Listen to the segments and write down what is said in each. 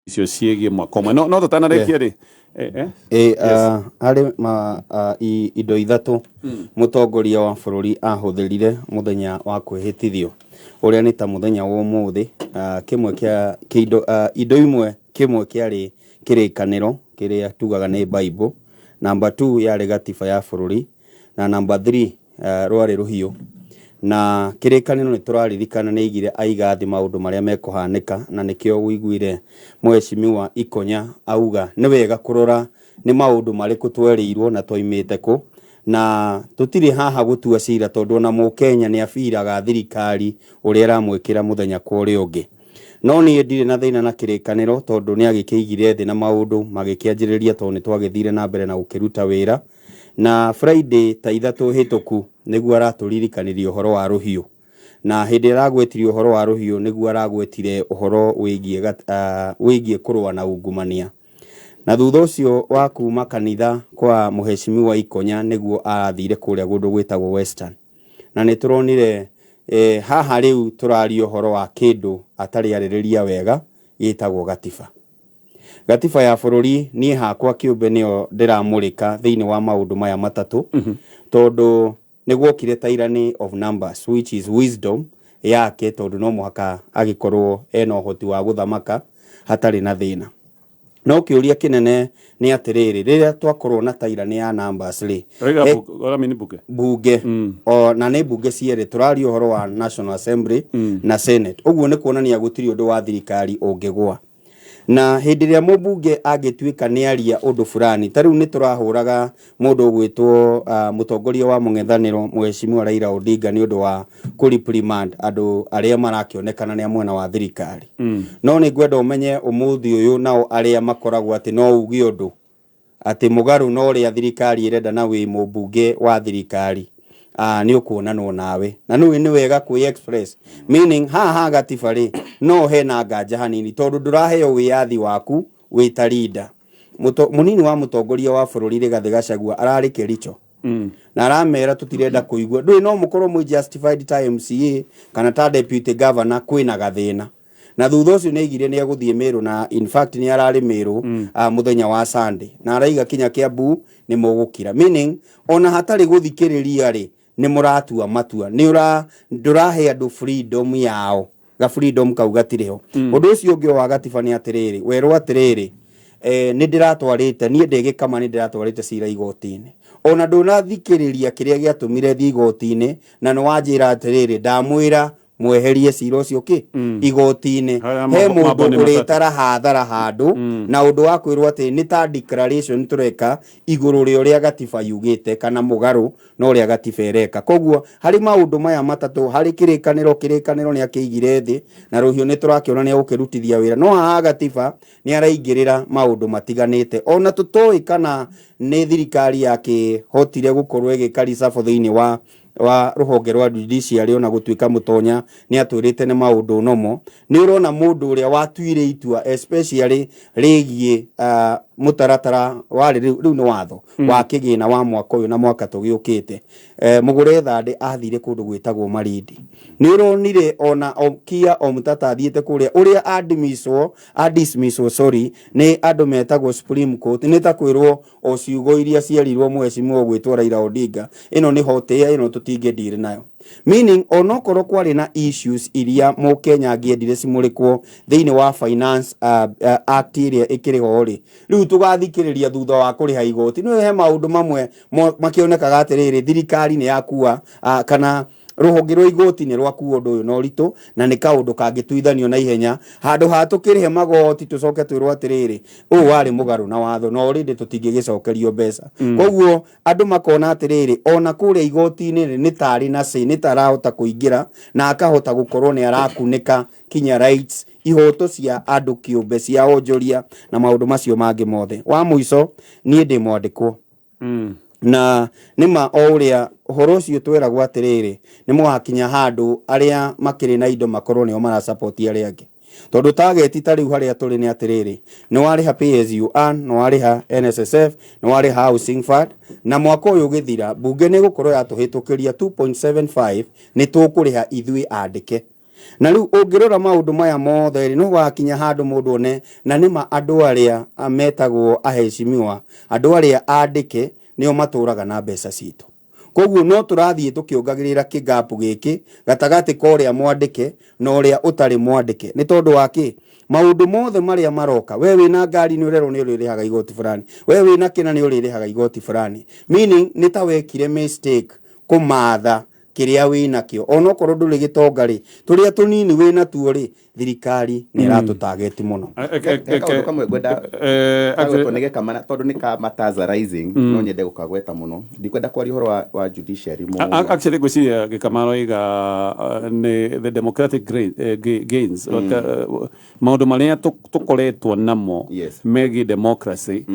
Icio ciĩgiĩ mwaka ũmwe no tũtanarĩkia rĩ eh. Ĩ, harĩ ma, indo ithatũ mũtongoria wa bũrũri ahũthĩrire mũthenya wa kwĩhĩtithio ũrĩa nĩ ta mũthenya wa ũmũthĩ. Kĩmwe kĩa kĩindo, indo imwe, kĩmwe kĩarĩ kĩrĩkanĩro kĩrĩa tugaga nĩ Bible, number 2 yarĩ gatiba ya bũrũri, na number 3 rwarĩ rũhiũ. Na kĩrĩkanĩro nĩ tũraririkana nĩ aigire aiga thĩ maũndũ marĩa mekũhanĩka, na nĩkĩo ũiguire Mheshimiwa Ikonya auga nĩ wega kũrora nĩ maũndũ marĩkũ twerĩirwo na twaimĩte kũ, na tũtirĩ haha gũtua cira tondũ ona mũkenya nĩ abiraga thirikari ũrĩa ĩramwĩkĩra mũthenya kwa ũrĩa ũngĩ. No niĩ ndirĩ na thĩna na kĩrĩkanĩro tondũ nĩ agĩkĩigire thĩ na maũndũ magĩkĩanjĩrĩria tondũ nĩ twagĩthire na mbere na gũkĩruta wĩra. Na Friday ta ithatũ hĩtũku nĩguo aratũririkanirie ũhoro wa rũhiũ, na hĩndĩ ĩrĩa aragwetirie ũhoro wa rũhiũ nĩguo aragwetire ũhoro wĩgiĩ kũrũa na ungumania. Na thutha ũcio wa kuma kanitha kwa Mheshimiwa Ikonya nĩguo arathire kũrĩa kũndũ gwĩtagwo Western, na nĩ tũronire haha rĩu tũraria ũhoro wa kĩndũ atarĩ arĩrĩria wega gĩtagwo gatiba. Gatiba ya bũrũri niĩ hakwa kĩũmbe nĩyo ndĩramũrĩka thĩinĩ wa maũndũ maya matatũ, tondũ nĩ gwokire tyranny of numbers, which is wisdom yake, tondũ no mũhaka agĩkorwo ena ũhoti wa gũthamaka hatarĩ na thĩna. No kĩũria kĩnene nĩ atĩrĩrĩ, rĩrĩa twakorwo na tyranny ya numbers rĩ, Raiga ũramini bunge. Bunge o na nĩ bunge cierĩ tũraria ũhoro wa National Assembly na Senate. Ũguo nĩ kuonania gũtirĩ ũndũ wa thirikari ũngĩgwa. Na hĩndĩ ĩrĩa mũmbunge angĩtuĩka nĩ aria ũndũ fulani, ta rĩu nĩ tũrahũraga mũndũ ũgwĩtwo mũtongoria wa mũng'ethanĩro Mheshimiwa Raila Odinga nĩ ũndũ wa kũ reprimand andũ arĩa marakĩonekana nĩ a mwena wa thirikari. No nĩ ngwenda ũmenye ũmũthĩ ũyũ nao arĩa makoragwo atĩ no uge ũndũ atĩ mũgarũ na ũrĩa thirikari ĩrenda na wĩ mũmbunge wa thirikari, nĩ ũkuonanwo nawe na nĩ nĩ wega kwĩ express, meaning haha ha gatiba rĩ, no hena nganja hanini tondũ ndũraheo wĩyathi waku wĩ ta leader. Mũnini wa mũtongoria wa bũrũri Rigathĩ Gachagua ararĩ Kericho na aramera tũtirenda kũigua ndũĩ no mũkorwo mwĩ justified ta MCA kana ta deputy governor kwĩna gathĩna. Na thutha ũcio nĩ aigire nĩ egũthiĩ Meru, na in fact nĩ ararĩ Meru mũthenya wa Sunday, na araiga kinya Kiambu nĩ mũgũkira, meaning ona hatarĩ gũthikĩrĩria rĩ, nĩ mũratua matua, nĩ ũra ndũrahe andũ freedom yao, ga freedom kau gatirĩ ho. Ũndũ ũcio ũngĩ wa gatiba nĩ atĩrĩrĩ, werwo atĩrĩrĩ, nĩ ndĩratwarĩte niĩ ndĩ gĩkama, nĩ ndĩratwarĩte cira igoti-inĩ, ona ndũnathikĩrĩria kĩrĩa gĩatũmire thiĩ igoti-inĩ, na nĩ wanjĩra atĩrĩrĩ, ndamwĩra mweherie cira ũcio kĩ igoti-inĩ. Haya, he mambo mũndũ nĩ matatũ. Ũrĩtara hathara handũ na ũndũ wa kwĩrwo atĩ nĩ ta declaration tũreka igũrũ rĩa ũrĩa gatiba yugĩte kana mũgarũ na ũrĩa gatiba ĩreka. Koguo harĩ maũndũ maya matatũ, harĩ kĩrĩkanĩro, kĩrĩkanĩro nĩ akĩigire thĩ, na rũhiũ nĩ tũrakĩona nĩ egũkĩrutithia wĩra, no haha gatiba nĩ araingĩrĩra maũndũ matiganĩte ona tũtoĩ kana nĩ thirikari yakĩhotire gũkorwo ĩgĩka reshuffle thĩinĩ wa rũhonge rwa judiciary. Ona gũtuĩka mũtonya nĩ atwĩrĩte nĩ maũndũ nomo, nĩ ũrona mũndũ ũrĩa watuire itua especially rĩgiĩ mũtaratara warĩ rĩu nĩ watho wa kĩgĩna wa mwaka ũyũ na mwaka tũgĩũkĩte, mũgũre thandĩ athire kũndũ gwĩtagwo Malindi. Nĩ ũronire ona Okiya Omtata athiĩte kũrĩa ũrĩa adismisswo, sorry, nĩ andũ metagwo Supreme Court, nĩ ta kwĩrwo o ciugo iria cierirwo mheshimiwa ũgwĩtwo Raila Odinga, ĩno nĩ hot air, ĩno tũtingĩ deal nayo, meaning onokorwo kwarĩ na issues iria mũkenya angĩendire cimũrĩkwo thĩinĩ wa Finance Act ĩrĩa ĩkĩrĩ ho rĩ, rĩu tũgathikĩrĩria thutha wa kũrĩha igoti. Nĩ he maũndũ mamwe makĩonekaga atĩrĩrĩ, thirikari nĩ yakua kana rũhonge rwa igoti nĩ rwakua ũndũ ũyũ na ũritũ, na nĩ kaũndũ kangĩtuithanio na ihenya handũ ha tũkĩrĩhe magoti tũcoke twĩrwo atĩrĩrĩ, ũũ warĩ mũgarũ na watho na already tũtingĩgĩcokerio mbeca. Koguo andũ makona atĩrĩrĩ, ona kũrĩa igoti-inĩ rĩ, nĩ tarĩ na say, nĩ ta arahota kũingĩra na akahota gũkorwo nĩ arakunĩka kinya rights, ihoto cia andũ kĩũmbe cia onjoria na maũndũ macio mangĩ mothe. Wa mũico, niĩ ndĩ mwandĩkwo na nĩma o ũrĩa ũhoro ũcio tweragwo atĩrĩrĩ, nĩ mũgakinya handũ arĩa makĩrĩ na indo makorwo nĩo marasupport arĩa angĩ, tondũ target ta rĩu harĩa tũrĩ nĩ atĩrĩrĩ, nĩ warĩha pay as you earn, nĩ warĩha NSSF, nĩ warĩha housing fund, na mwaka ũyũ ũgĩthira bunge nĩ ĩgũkorwo yatũhĩtũkĩria 2.75 nĩ tũkũrĩha ithuĩ andĩke. Na rĩu ũngĩrora maũndũ maya mothe rĩ, no wakinya handũ mũndũ one na nĩma andũ arĩa metagwo aheshimiwa, andũ arĩa andĩke nĩo matũraga na mbeca citũ. Koguo no tũrathiĩ tũkĩongagĩrĩra kĩgapu gĩkĩ gatagatĩ ka ũrĩa mwandĩke na ũrĩa ũtarĩ mwandĩke. Nĩ tondũ wa kĩ? Maũndũ mothe marĩa maroka, we wĩna ngari nĩ ũrerwo nĩ ũrĩrĩhaga igoti fulani, we wĩna kĩna nĩ ũrĩrĩhaga igoti fulani, meaning nĩ ta wekire mistake kũmatha kĩrĩa wĩnakĩo. Onokorwo ndũrĩ gĩtonga rĩ, tũrĩa tũnini wĩnatuo rĩ, thirikari nĩ ĩratũtageti mũno. He kaũndũ kamwe ngwenda kagwetwo nĩ Gĩkamana tondũ nĩ ka Matters Arising, no nyende gũkagweta mũno. Ndikwenda kwaria ũhoro wa judiciary mũno. Actually ngwĩciria Gĩkamara oiga nĩ the democratic gains, maũndũ marĩa tũkoretwo namo megiĩ democracy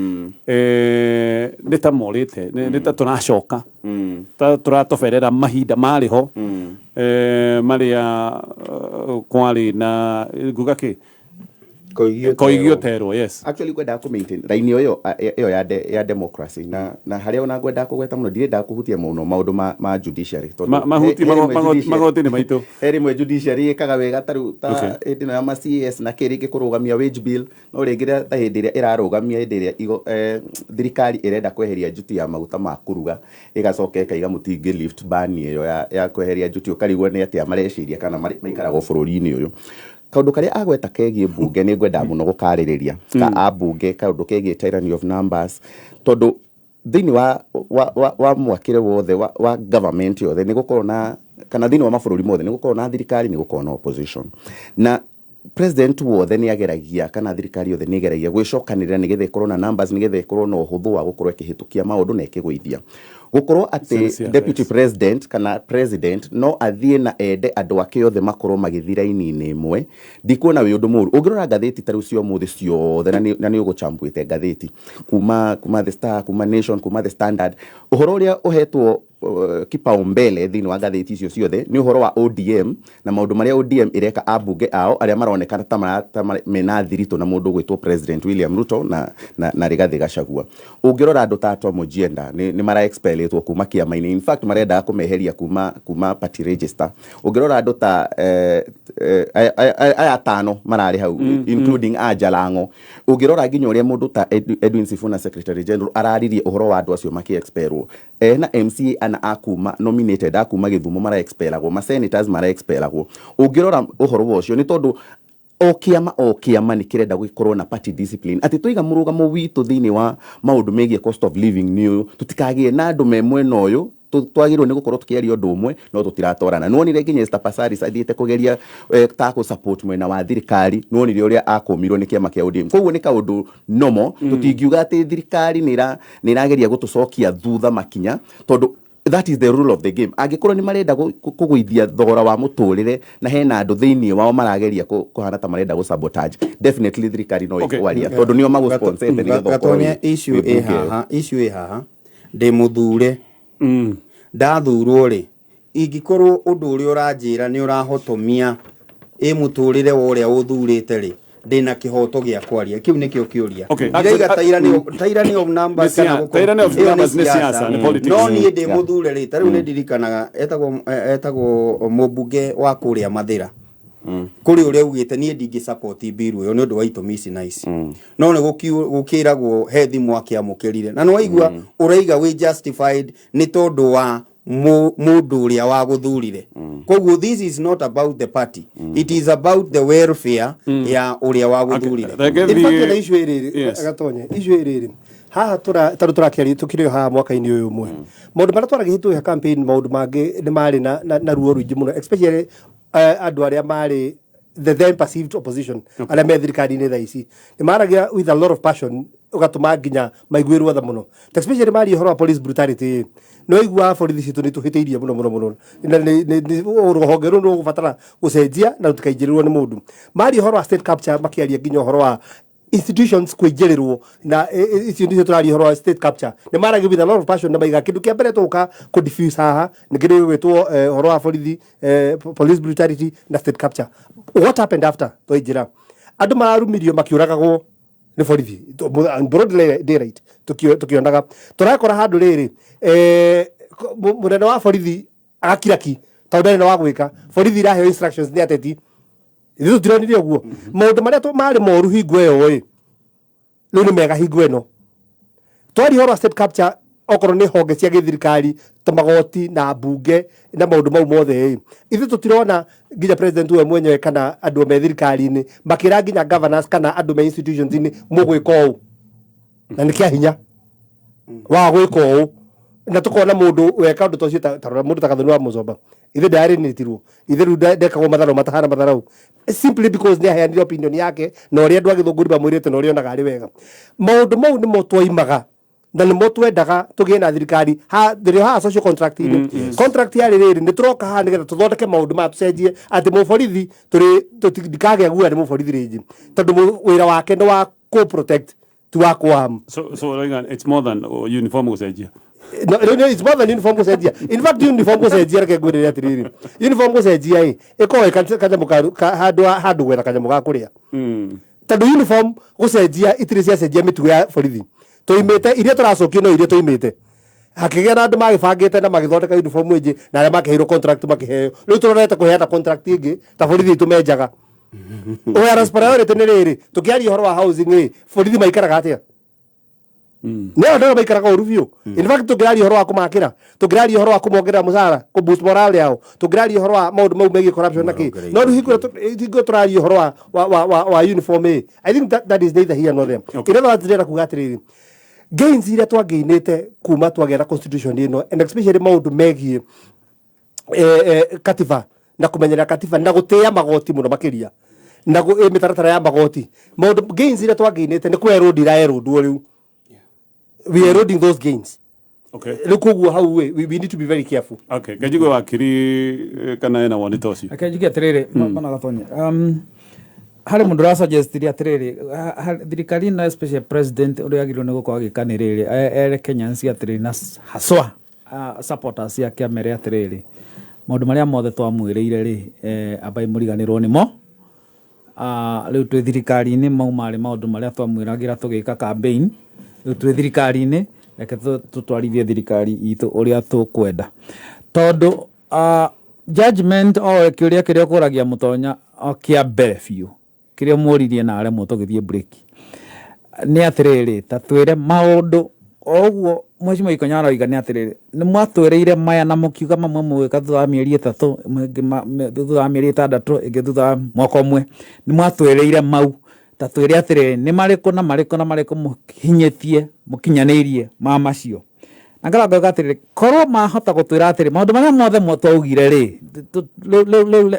nĩ ta morĩte, nĩ ta tũracoka, ta tũratoberera mahinda marĩ ho marĩa kwarĩ na nguga kĩ koigio terwo, yes. Actually ngwendaga kũ maintain raini ĩyo ya democracy na harĩa ona ngwendaga kũgweta mũno, ndirenda kũhutia mũno maũndũ ma judiciary tondũ Mahuti he rĩmwe magoti nĩ maitũ. He rĩmwe judiciary ĩkaga wega ta rĩu ta hĩndĩ ĩno ya ma CAS na kĩ rĩngĩ kũrũgamia wage bill, no rĩngĩ ta hĩndĩ ĩrĩa ĩrarũgamia, hĩndĩ ĩrĩa thirikari ĩrenda kweheria njuti ya maguta ma kũruga, ĩgacoka ĩkaiga mũtingĩ lift ban ĩyo ya kweheria njuti, ũkarigwo nĩ atĩa mareciria kana maikaragwo bũrũri-inĩ ũyũ. Kaũndũ karĩa agweta kegiĩ mbunge nĩ ngwendaga mũno gũkarĩrĩria ka ambunge, kaũndũ kegiĩ tyranny of numbers, tondũ thĩinĩ wa mwakĩre wothe wa government yothe nĩ gũkorwo na, kana thĩinĩ wa mabũrũri mothe nĩ gũkorwo na thirikari, nĩ gũkorwo na opposition, na president wothe nĩ ageragia kana thirikari yothe nĩ ĩgeragia gwĩcokanĩrĩra nĩgetha ĩkorwo na numbers, nĩgetha ĩkorwo na ũhũthũ wa gũkorwo ĩkĩhĩtũkia maũndũ na ĩkĩgũithia gũkorwo atĩ Nĩ siasa, deputy president kana president no athiĩ na ende andũ ake othe makorwo magĩthiĩ raini-inĩ ĩmwe. Ndikuona wĩ ũndũ mũru. Ũngĩrora ngathĩti ta rĩu cia ũmũthĩ ciothe, na nĩ ũgũchambuĩte ngathĩti kuma The Star, kuma Nation, kuma The Standard, ũhoro ũrĩa ũhetwo kipaumbele thĩinĩ wa ngathĩti icio ciothe nĩ ũhoro wa ODM na maũndũ marĩa ODM ĩreka ambunge ao arĩa maronekana ta mena thiritũ na mũndũ ũgwĩtwo President William Ruto na Rigathĩ Gachagua. Ũngĩrora andũ ta Tom Ojienda nĩ mara expelĩtwo kuma kĩama-inĩ, in fact marendaga kũmeheria kuma party register. Ũngĩrora andũ ta aya atano mararĩ hau, including Ajalango, ũngĩrora nginya ũrĩa mũndũ ta Edwin Sifuna, Secretary General, araririe ũhoro wa andũ acio makĩ-expelwo, na MCA ana akuma nominated akuma Gĩthumo mara expelagwo, ma senators mara expelagwo. Ũngĩrora ũhoro wa ũcio nĩ tondũ o kĩama o kĩama nĩ kĩrenda gũkorwo na party discipline, atĩ tũiga mũrũgamo witũ thĩinĩ wa maũndũ megiĩ cost of living nĩ ũyũ, tũtikagĩe na andũ me mwena ũyũ, twagĩrĩirwo nĩ gũkorwo tũkĩaria ũndũ ũmwe no tũtiratwarana. Nĩwonire nginya Esther Passaris athiĩte kũgeria ta kũ support mwena wa thirikari, nĩwonire ũrĩa akũmirwo nĩ kĩama kĩa ODM. Koguo nĩ kaũndũ nomo, tũtingiuga atĩ thirikari nĩ ĩrageria gũtũcokia thutha makinya, tondũ that is the rule of the game. Angĩkorwo nĩ marenda kũgũithia thogora wa mũtũrĩre na hena andũ thĩinĩ wao marageria kũhana ta marenda gũ sabotage, definitely thirikari no ĩkwaria tondũ nĩo magũsponsete nĩgetha ũkorwo Gatonye issue wĩ ĩ mbunge ĩyo. Haha issue ĩ haha, ndĩ mũthure, ndathurwo rĩ, ingĩkorwo ũndũ ũrĩa ũranjĩra nĩ ũrahotomia ĩ mũtũrĩre wa ũrĩa ũthurĩte rĩ, ndĩna kĩhoto gĩa kwaria. Kĩu nĩkĩo kĩũria. Ndiraiga tyranny of numbers Nĩ kana gũkorwo- tyranny of ĩyo nĩ numbers nĩ siasa, nĩ politics. No niĩ ndĩ mũthure rĩ, ta rĩu nĩ ndirikanaga etagwo mũmbunge wa kũrĩa Mathĩra, kũrĩ ũrĩa ugĩte niĩ ndingĩ support bill ĩyo nĩ ũndũ wa itũmi ici na ici, no nĩ gũkĩragwo he thimũ akĩamũkĩrire na nĩwaigua ũraiga wĩ justified nĩ tondũ wa mũndũ ũrĩa wagũthurire. Koguo this is not about the party, it is about the welfare ya ũrĩa wagũthurire. Reke In fact, thiĩ- ona issue ĩrĩrĩ gatonye issue ĩrĩrĩ haha tũra tondũ tũrakĩaria tũkĩrĩ o haha mwaka-inĩ ũyũ ũmwe, maũndũ marĩa twaragĩhĩtũkia campaign, maũndũ mangĩ nĩ marĩ na ruo rũingĩ mũno, especially andũ arĩa marĩ the then perceived opposition arĩa me thirikari-inĩ thaa ici nĩ maragia with a lot of passion, ũgatũma nginya maiguĩrwo tha mũno. Ta especially maria ũhoro wa police brutality, nĩ waiguaga borithi citũ nĩ tũhĩtĩirie mũno mũno mũno na rũhonge rũu nĩ rũgũbatara gũcenjia na rũtikaingĩrĩrwo nĩ mũndũ. Maria ũhoro wa state capture, makĩaria nginya ũhoro wa institutions kũingĩrĩrwo na icio nĩcio tũraria ũhoro wa state capture, nĩ maragia with a lot of passion na maiga kĩndũ kĩa mbere tũgũka kũ diffuse haha nĩ kĩndũ gĩgwĩtwo ũhoro wa borithi, police brutality na state capture. What happened after twaingĩra? Andũ mararumirio makĩũragagwo nĩ borithi broad daylight, tukionaga tũrakora handũ rĩrĩ, mũnene wa borithi agakiraki. Tondũ ndarĩ na wa gwĩka, borithi iraheo instructions nĩ ateti. Ithuĩ tũtironire ũguo. Maũndũ marĩa marĩ moru hingo ĩyo ĩ, rĩu nĩ mega hingo ĩno. Twaria ũhoro wa state capture, okorwo nĩ honge cia gĩthirikari ta magoti na mbunge na maũndũ mau mothe ĩ, ithuĩ tũtirona nginya president we mwenyewe kana andũ me thirikari-inĩ makĩra nginya governors kana andũ me institutions-inĩ mũgwĩka ũũ na nĩ kĩa hinya wa gwĩka ũũ, na tũkona mũndũ weka ũndũ ta ũcio, ta rora mũndũ ta Gathoni wa Mũcomba, ithe ndarĩnĩtirwo, ithe rĩu ndekagwo matharau matahana matharau simply because nĩ aheanire opinion yake na ũrĩa andũ a Gĩthũngũri mamwĩrĩte na ũrĩa onaga arĩ wega. Maũndũ mau nĩmo twaimaga na nĩmo twendaga tũgĩe na thirikari ha thĩrĩ haha social contract inĩ. Contract yarĩ rĩrĩ, nĩ tũroka haha nĩgetha tũthondeke maũndũ maya, tũcenjie atĩ mũborithi tũrĩ ndikagĩa guoya nĩ mũborithi rĩngĩ, tondũ wĩra wake nĩ wa kũ protect, ti wa kũ So Roigan, it's more than uniform gũcenjia. No, it's more than uniform gũcenjia. In fact, uniform gũcenjia, reke ngwĩrĩre atĩrĩrĩ, uniform gũcenjia ĩ ĩkoragwo ĩ kanyamũ handũ handũ gwetha kanyamũ ga kũrĩa, tondũ uniform gũcenjia itirĩ ciacenjia mĩtugo ya borithi. Tũimĩte iria tũracokio, no iria tũimĩte hakĩgĩa na andũ magĩbangĩte na magĩthondeka uniform ĩngĩ, na arĩa makĩheirwo contract makĩheo. Rĩu tũrorete kũheana contract ĩngĩ ta borithi itũmenjaga. Whereas priority nĩ rĩrĩ, tũkĩaria ũhoro wa housing ĩ, borithi maikaraga atĩa? Nĩ andũ arĩa maikaraga ũru biũ. In fact, tũngĩraria ũhoro wa kũmakĩra, tũngĩraria ũhoro wa kũmongerera mũcara, kũ boost morale yao, tũngĩraria ũhoro wa maũndũ mau megiĩ corruption na kĩ, no rĩu hingo ĩrĩa tũraria ũhoro wa uniform ĩ, I think that is neither here nor there. In other words, ndĩrenda kuga atĩrĩrĩ, gains iria twangĩinĩte kuma twagĩa na constitution ĩno, and especially maũndũ megiĩ katiba na kũmenyerera katiba na gũtĩĩa magoti mũno makĩria na mĩtaratara ya magoti, maũndũ gains iria twangĩinĩte nĩ kũ erode ira erodwo. Rĩu we are eroding those gains. Rĩu koguo hau ĩ, we need to be very careful. Okay, ngenjigue wakiri kana ena woni ta ũcio. Reke njuge atĩrĩrĩ, bwana Gatonye, harĩ mũndũ ũrasuggestirie atĩrĩrĩ, thirikari ĩno, especially president, ũrĩa agĩrĩirwo nĩ gũkorwo agĩka nĩ rĩrĩ, ere Kenyans atĩrĩrĩ, na haswa supporters ciake, amere atĩrĩrĩ, maũndũ marĩa mothe twamwĩrĩire rĩ, ambai mũriganĩrwo nĩmo. Rĩu twĩ thirikari-inĩ. Mau marĩ maũndũ marĩa twamwĩragĩra tũgĩka campaign. Rĩu twĩ thirikari-inĩ, reke tũtwarithie thirikari itũ ũrĩa tũkwenda, tondũ judgment o kĩũria kĩrĩa ũkũragia mũtonya o kĩa mbere biũ kĩrĩa ũmũririe na aremwo tũgĩthiĩ break nĩ atĩrĩrĩ, ta twĩre maũndũ o ũguo Mheshimiwa Ikonya aroiga nĩ atĩrĩrĩ, nĩ mwatwĩrĩire maya na mũkiuga mamwe mũgĩka thutha wa mĩeri 3, mangĩ thutha wa mĩeri 6, ĩngĩ thutha wa mwaka ũmwe. Nĩ mwatwĩrĩire mau, ta twĩre atĩrĩrĩ, nĩ marĩkũ na marĩkũ na marĩkũ mũhinyĩtie mũkinyanĩirie ma macio? Na ngorwo ngauga atĩrĩrĩ, korwo mahota gũtwĩra atĩrĩ, maũndũ marĩa mothe twaugire rĩ,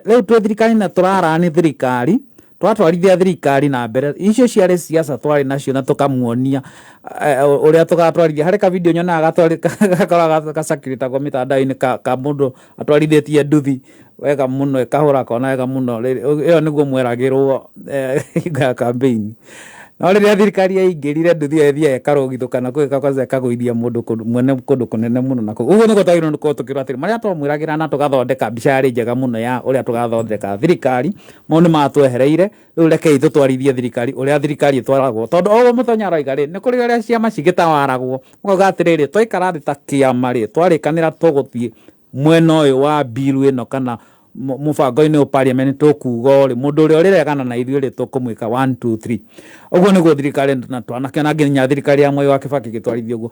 rĩu twĩ thirikari na tũrarani thirikari, twatwarithia thirikari na mbere, icio ciarĩ ciaca twarĩ nacio na tũkamuonia ũrĩa tũgatwarithia. Harĩ ka video nyonaga gakoragwo gacakĩrĩtagwo mĩtandao-inĩ ka mũndũ atwarithĩtie nduthi wega mũno, ĩkahũra kona wega mũno. Ĩyo nĩguo mweragĩrwo hingo ya campaign, no rĩrĩa thirikari yaingĩrire, nduthi ĩyo ĩthiaga ĩkarũgithũkana kũu, kwanza ĩkagũithia mũndũ kũndũ mwene kũndũ kũnene mũno. Na kũu ũguo nĩguo twagĩrĩirwo nĩ gũkorwo tũkĩrwo atĩrĩ, marĩa twamwĩragĩra na tũgathondeka mbica yarĩ njega mũno ya ũrĩa tũgathondeka thirikari, mau nĩ matwehereire. Rĩu rekei tũtwarithie thirikari ũrĩa thirikari ĩtwaragwo, tondũ o ũguo mũtonya aroiga rĩ, nĩ kũrĩ ũrĩa ciama cigĩtawaragwo. Ũkauga atĩrĩrĩ, twaikara thĩ ta kĩama rĩ, twarĩkanĩra tũgũthiĩ mwena ũyũ wa bill ĩno kana mũbango-inĩ ũyũ parliament, tũkuga ũrĩ mũndũ ũrĩa ũrĩregana na ithuĩ rĩ, tũkũmwĩka 1 2 3. Ũguo nĩguo thirikari na twanakĩona nginya thirikari ya Mwai wa Kibaki ĩgĩtwarithia ũguo.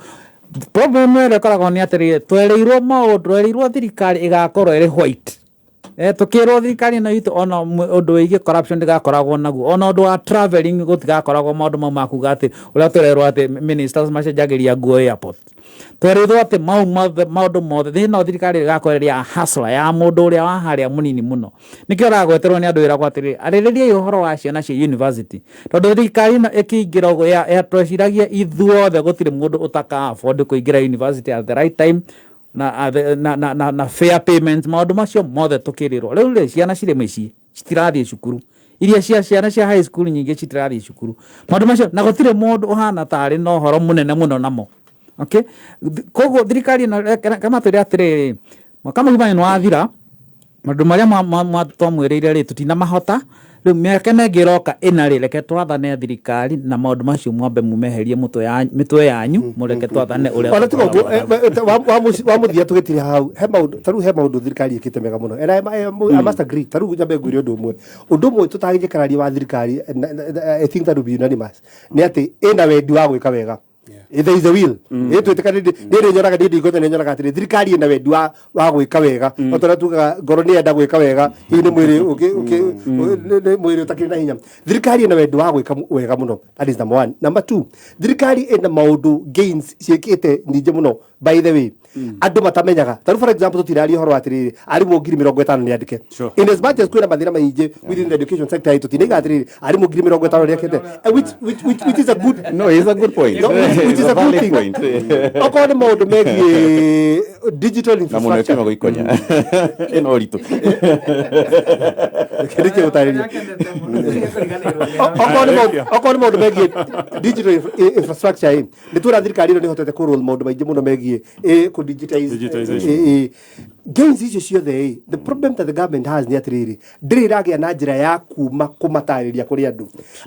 Problem ĩrĩa ĩkoragwo nĩ atĩrĩrĩ, twereirwo maũndũ, twereirwo thirikari ĩgakorwo ĩrĩ white. Tukirwo thirikari ĩno itũ ona ũndũ wĩgiĩ corruption ndĩgakoragwo naguo, ona ũndũ wa traveling gũtigakoragwo maũndũ mau ma kuga atĩ ũrĩa tũrerwo atĩ ministers macenjagĩria nguo airport. Twerĩtwo atĩ mau mothe, maũndũ mothe thĩna thirikari ĩgakorwo ĩrĩ ya hustler, ya mũndũ ũrĩa wa harĩa mũnini mũno. Nĩkĩo ũragweterwo nĩ andũ ĩragwo atĩrĩrĩ, arĩrĩriai ũhoro wa ciana cia university, tondũ thirikari ĩno ĩkĩingĩra ũguo ya tweciragia ithuothe gũtirĩ mũndũ ũtaka afford kũingĩra university at the right time na fair payment, maũndũ macio mothe tũkĩrĩrwo. Rĩu rĩ, ciana cirĩ mĩciĩ citirathiĩ cukuru, iria cia ciana cia high school nyingĩ citirathiĩ cukuru, maũndũ macio, na gũtirĩ mũndũ ũhana tarĩ na ũhoro mũnene mũno namo. Okay, koguo thirikari ĩno reke matwĩre atĩrĩrĩ, mwaka mũgima nĩ wathira, maũndũ marĩa twamwĩrĩire rĩ, tũtinamahota. Rĩu mĩaka ĩno ĩngĩ ĩroka ĩna rĩ, reke twathane thirikari na maũndũ macio mwambe mumeherie mĩtwe yanyu, mũreke twathane ũrĩa Ona tiga tũkũhota ũguo, gwathana. wa mũthia tũgĩtire hau, he maũndũ ta rĩu, he maũndũ thirikari ĩkĩte mega mũno, and I must agree. Ta rĩu nyambe ngwĩre ũndũ ũmwe, ũndũ ũmwe tũtangĩkararia wa thirikari, I think that will be unanimous, nĩ atĩ ĩna wendi wa gwĩka wega. There is a will. Ĩ twĩtĩkanĩrie, niĩ nyonaga, niĩ ndingota, nĩ nyonaga atĩrĩ, thirikari ĩna wendi wa gwĩka wega. O ta ũrĩa tugaga ngoro nĩ yenda gwĩka wega, hihi nĩ mwĩrĩ nĩ mwĩrĩ ũtakĩrĩ na hinya. Thirikari ĩna wendi wa gwĩka wega mũno. That is number one. Number two, thirikari ĩna maũndũ, gains ciĩkĩte nyingĩ mũno, by the way, andũ matamenyaga. Ta rĩu, for example, tũtiraria ũhoro wa atĩrĩrĩ, arimũ 50,000 nĩ andĩke. In as much as kwĩna mathĩna maingĩ within the education sector, tũtinaiga atĩrĩrĩ, arimũ 50,000 nĩ andĩkĩte. Which is a good No, it's a good point. No, which is It's a good valid thing. point. Okorwo nĩ maũndũ megiĩ digital Na mũno infrastructure. ĩkiuma gũikonya ĩno ũritũ. Kĩndũ gũtarĩria. Okorwo nĩ maũndũ megiĩ digital infrastructure ĩ, nĩ tuona thirikari ĩno nĩ ĩhotete kũ roll maũndũ maingĩ mũno megiĩ kũ digitize. Digitization. Gains icio ciothe ĩ, the problem that the government has nĩ atĩrĩrĩ, ndĩrĩ ĩragĩa na njĩra ya kuma kũmatarĩria kũrĩ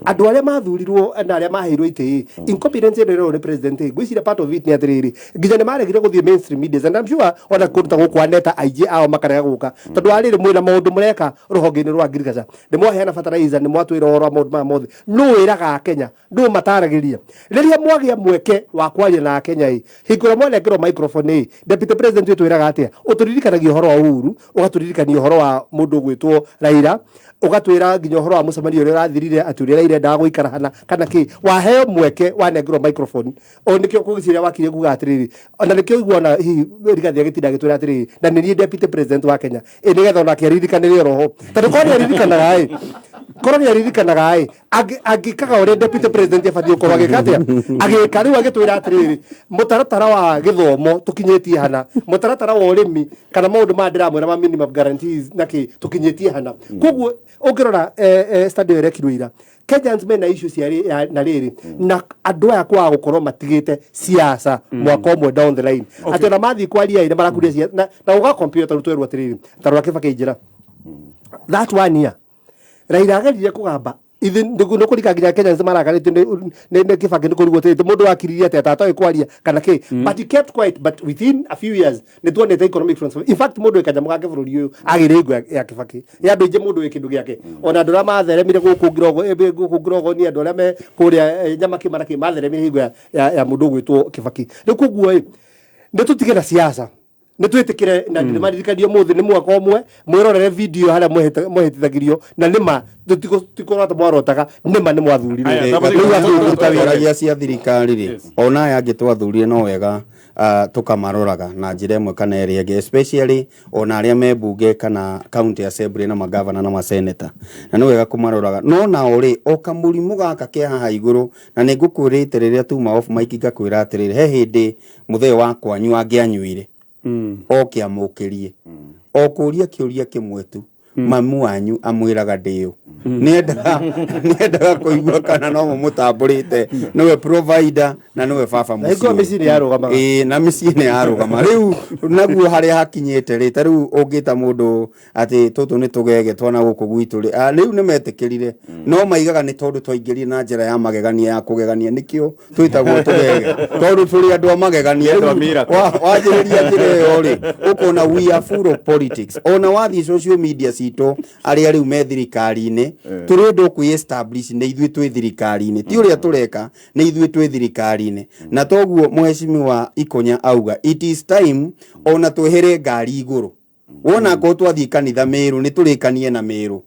andũ arĩa mathurirwo na arĩa maheirwo itĩ ĩ. Incompetence ĩno ĩrorwo nĩ president ĩ, ngwĩciria part of it nĩ atĩrĩrĩ, nginya nĩ maregire gũthiĩ mainstream media, and I'm sure ona kũndũ ta gũkũ aneta aingĩ ao makarega gũka, tondũ wa rĩrĩ, mwĩna maũndũ mũreka rũhonge-inĩ rwa agriculture, nĩ mwaheana fertilizer, nĩ mwatwĩra ũhoro wa maũndũ maya mothe. Nũ wĩraga Akenya? Nũ mataragĩria rĩrĩa mwagĩa mweke wa kwaria na Akenya ĩ? Hingo ĩrĩa mwanengerwo microphone ĩ, deputy president wĩtwĩraga atĩa? Ũtũririkanagia ũhoro wa Uhuru, ũgatũririkania ũhoro wa mũndũ ũgwĩtwo Raila, ũgatwĩra nginya ũhoro wa mũcemanio ũrĩa ũrathirire, atĩ ũrĩa Raila endaga gũikara hana kana kĩ. Waheo mweke, wanengerwo microphone, o nĩkĩo kũgĩciria wakirie kuga atĩrĩrĩ, ona nĩkĩo igua ona hihi Rigathi agĩtinda agĩtwĩra atĩrĩrĩ, na nĩ niĩ deputy president wa Kenya ĩ, nĩgetha onake aririkanĩre oroho, tondũ korwo nĩ aririkanaga ĩ, korwo nĩ aririkanaga ĩ, angĩkaga ũrĩa deputy president abatiĩ gũkorwo agĩka atĩa, agĩka rĩu agĩtwĩra atĩrĩrĩ, mũtaratara wa gĩthomo tũkinyĩtie hana, mũtaratara wa ũrĩmi kana maũndũ maya ndĩramwĩra ma minimum guarantees na kĩ tũkinyĩtie hana. Koguo ũngĩrora study ĩyo ĩrekirwo ira, Kenyans mena issue cia na rĩrĩ na andũ aya kwaga gũkorwo matigĩte siasa mwaka ũmwe down the line, atĩ ona mathiĩ kwaria ĩ, nĩ marakuria na ũga computer. Rĩu twerwo atĩrĩrĩ, ta rora Kĩbakĩ njĩra that one year Raila ageririe kũgamba ithi nĩ kũrika nginya Kenyans marakarĩtio nĩ Kĩbakĩ, nĩ kũrigwo atĩrĩ, mũndũ wakiririe atĩa tatoĩ kwaria kana kĩ, but he kept quiet. But within a few years nĩ tuonete economic transformation. In fact, mũndũ wĩ kanyamũ gake bũrũri ũyũ agĩire hingo ya Kĩbakĩ ya andũ aingĩ, mũndũ wĩ kĩndũ gĩake, ona andũ arĩa matheremire gũkũ Ngirogo, gũkũ Ngirogoni, andũ arĩa me kũrĩa Nyamakĩma na kĩ, matheremire hingo ya mũndũ ũgwĩtwo Kĩbakĩ. Rĩu koguo ĩ, nĩ tũtige na siasa, nä twä tä kä re na nä maririkania må thä nä mwaka ũmwe mwĩrorere video harĩa mwehĩtithagĩrio, na nĩ ma tikorwo mwarotaga, nĩ ma nĩ mwathurirwo. Aya, Rĩu atĩ ũkũruta wĩra. Twaragia cia thirikari rĩ, ona aya angĩ twathurire, no wega tũkamaroraga na njĩra ĩmwe kana ĩrĩa ĩngĩ, especially ona arĩa me mbunge kana county assembly na magavana na maseneta, na nĩ wega kũmaroraga. No nao rĩ, o kamũrimũ gaka ke haha igũrũ, na nĩ ngũkwĩrĩte rĩrĩa tuma off mic, ngakwĩra atĩrĩrĩ, he hĩndĩ mũthee wa kwanyu angĩanyuire oke amũkĩrie o kũria kĩũria kĩmwe tu, mamu wanyu amwĩraga ndĩũ, nĩendaga kũigua kana no mũmũtambũrĩte nĩwe provider na nĩwe baba. Na hingo mũciĩ. Mĩciĩ nĩ yarũgamaga. Ĩĩ, na mĩciĩ nĩ yarũgama. Rĩu naguo harĩa hakinyĩte rĩ, ta rĩu ũngĩta mũndũ atĩ tũtũ nĩ tũgege twana gũkũ gwitũ rĩ, rĩu nĩ metĩkĩrire, no maigaga nĩ tondũ twaingĩrire na njĩra ya magegania ya kũgegania, nĩkĩo twĩtagwo tũgege, tondũ tũrĩ andũ a magegania. Andũ a Rĩu miracle. Wanjĩrĩria njĩra ĩyo rĩ, ũkona we are full of politics. Ona wathiĩ social media citũ, arĩa rĩu me thirikari-inĩ, tũrenda kwĩ establish nĩ ithuĩ twĩ thirikari-inĩ, ti ũrĩa tũreka, nĩ ithuĩ twĩ thirikari-inĩ. Na toguo mũhecimiwa Ikonya auga, it is time ona twehere ngari igũrũ. Wona akorwo twathiĩ kanitha Mĩrũ, nĩ tũrĩkanie na Mĩrũ,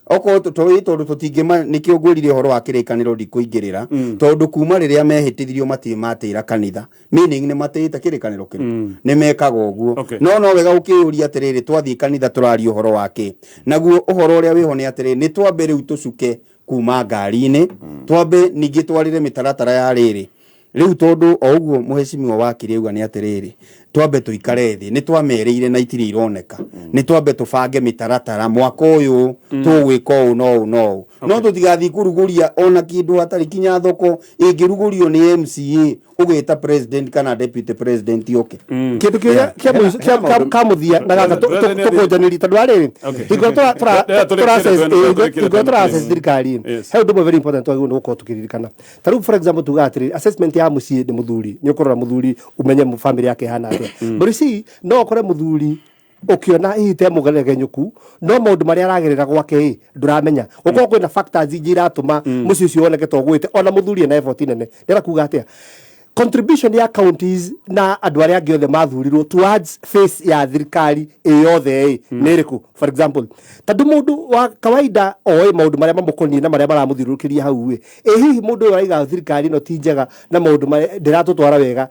okorwo tondũ tũtingĩma. Nĩkĩo ngwĩrire ũhoro wa kĩrĩkanĩro ndikũingĩrĩra, tondũ kuma rĩrĩa mehĩtithirio matirĩ matĩra kanitha, meaning nĩ matĩĩte kĩrĩkanĩro kĩrĩkũ, nĩ mekaga ũguo. No no wega ũkĩyũria atĩrĩrĩ, twathiĩ kanitha tũraria ũhoro wa kĩ? Naguo ũhoro ũrĩa wĩho nĩ atĩrĩrĩ, nĩ twambe rĩu tũcuke kuma ngari-inĩ, twambe ningĩ twarĩre mĩtaratara ya rĩrĩ rĩu, tondũ o ũguo mũhecimiwa wakiri auga nĩ atĩrĩrĩ. Twambe tũikare thĩ, nĩ twamerĩire na itirĩ ironeka, nĩ twambe tũbange mĩtaratara mwaka ũyũ tũgwĩka ũũ no ũũ no ũũ, no tũtigathiĩ kũrugũria ona kĩndũ hatarĩ kinya thoko ĩngĩrugũrio nĩ MCA ũgĩta president kana deputy president oke. Kindu kiria kia mũico- kia mũthia na gaka tũkũnjanĩrie tondũ arĩrĩ hingo Yeah, tũrĩkĩre hingo tũra please. assess thirikari, he ũndũ ũmwe very important twagĩrĩirwo nĩ gũkorwo tũkĩririkana. Ta rĩu, for example, tugaga atĩrĩrĩ, assessment ya mũciĩ nĩ mũthuri, nĩ ũkũrora mũthuri ũmenye family yake ĩhana atĩa. But you see, no ũkore mũthuri ũkĩona hihi te mũgeregenyũku, no maũndũ marĩa aragerera gwake ĩ ndũramenya, gũkorwo kwĩna factors ingĩ iratũma mũciĩ ũcio woneke ta ũgwĩte, ona mũthuri ena effort nene. Ndĩrenda kuga atĩa? Contribution ya counties na andũ arĩa angĩ othe mathurirwo towards face ya thirikari ĩ yothe ĩ nĩ ĩrĩkũ? For example, tondũ mũndũ wa kawaida oĩ maũndũ marĩa mamũkoniĩ na marĩa maramũthiũrũrũkĩria hau ĩ hihi mũndũ ũyũ araiga thirikari ĩno ti njega na maũndũ marĩa ndĩratũtwara wega,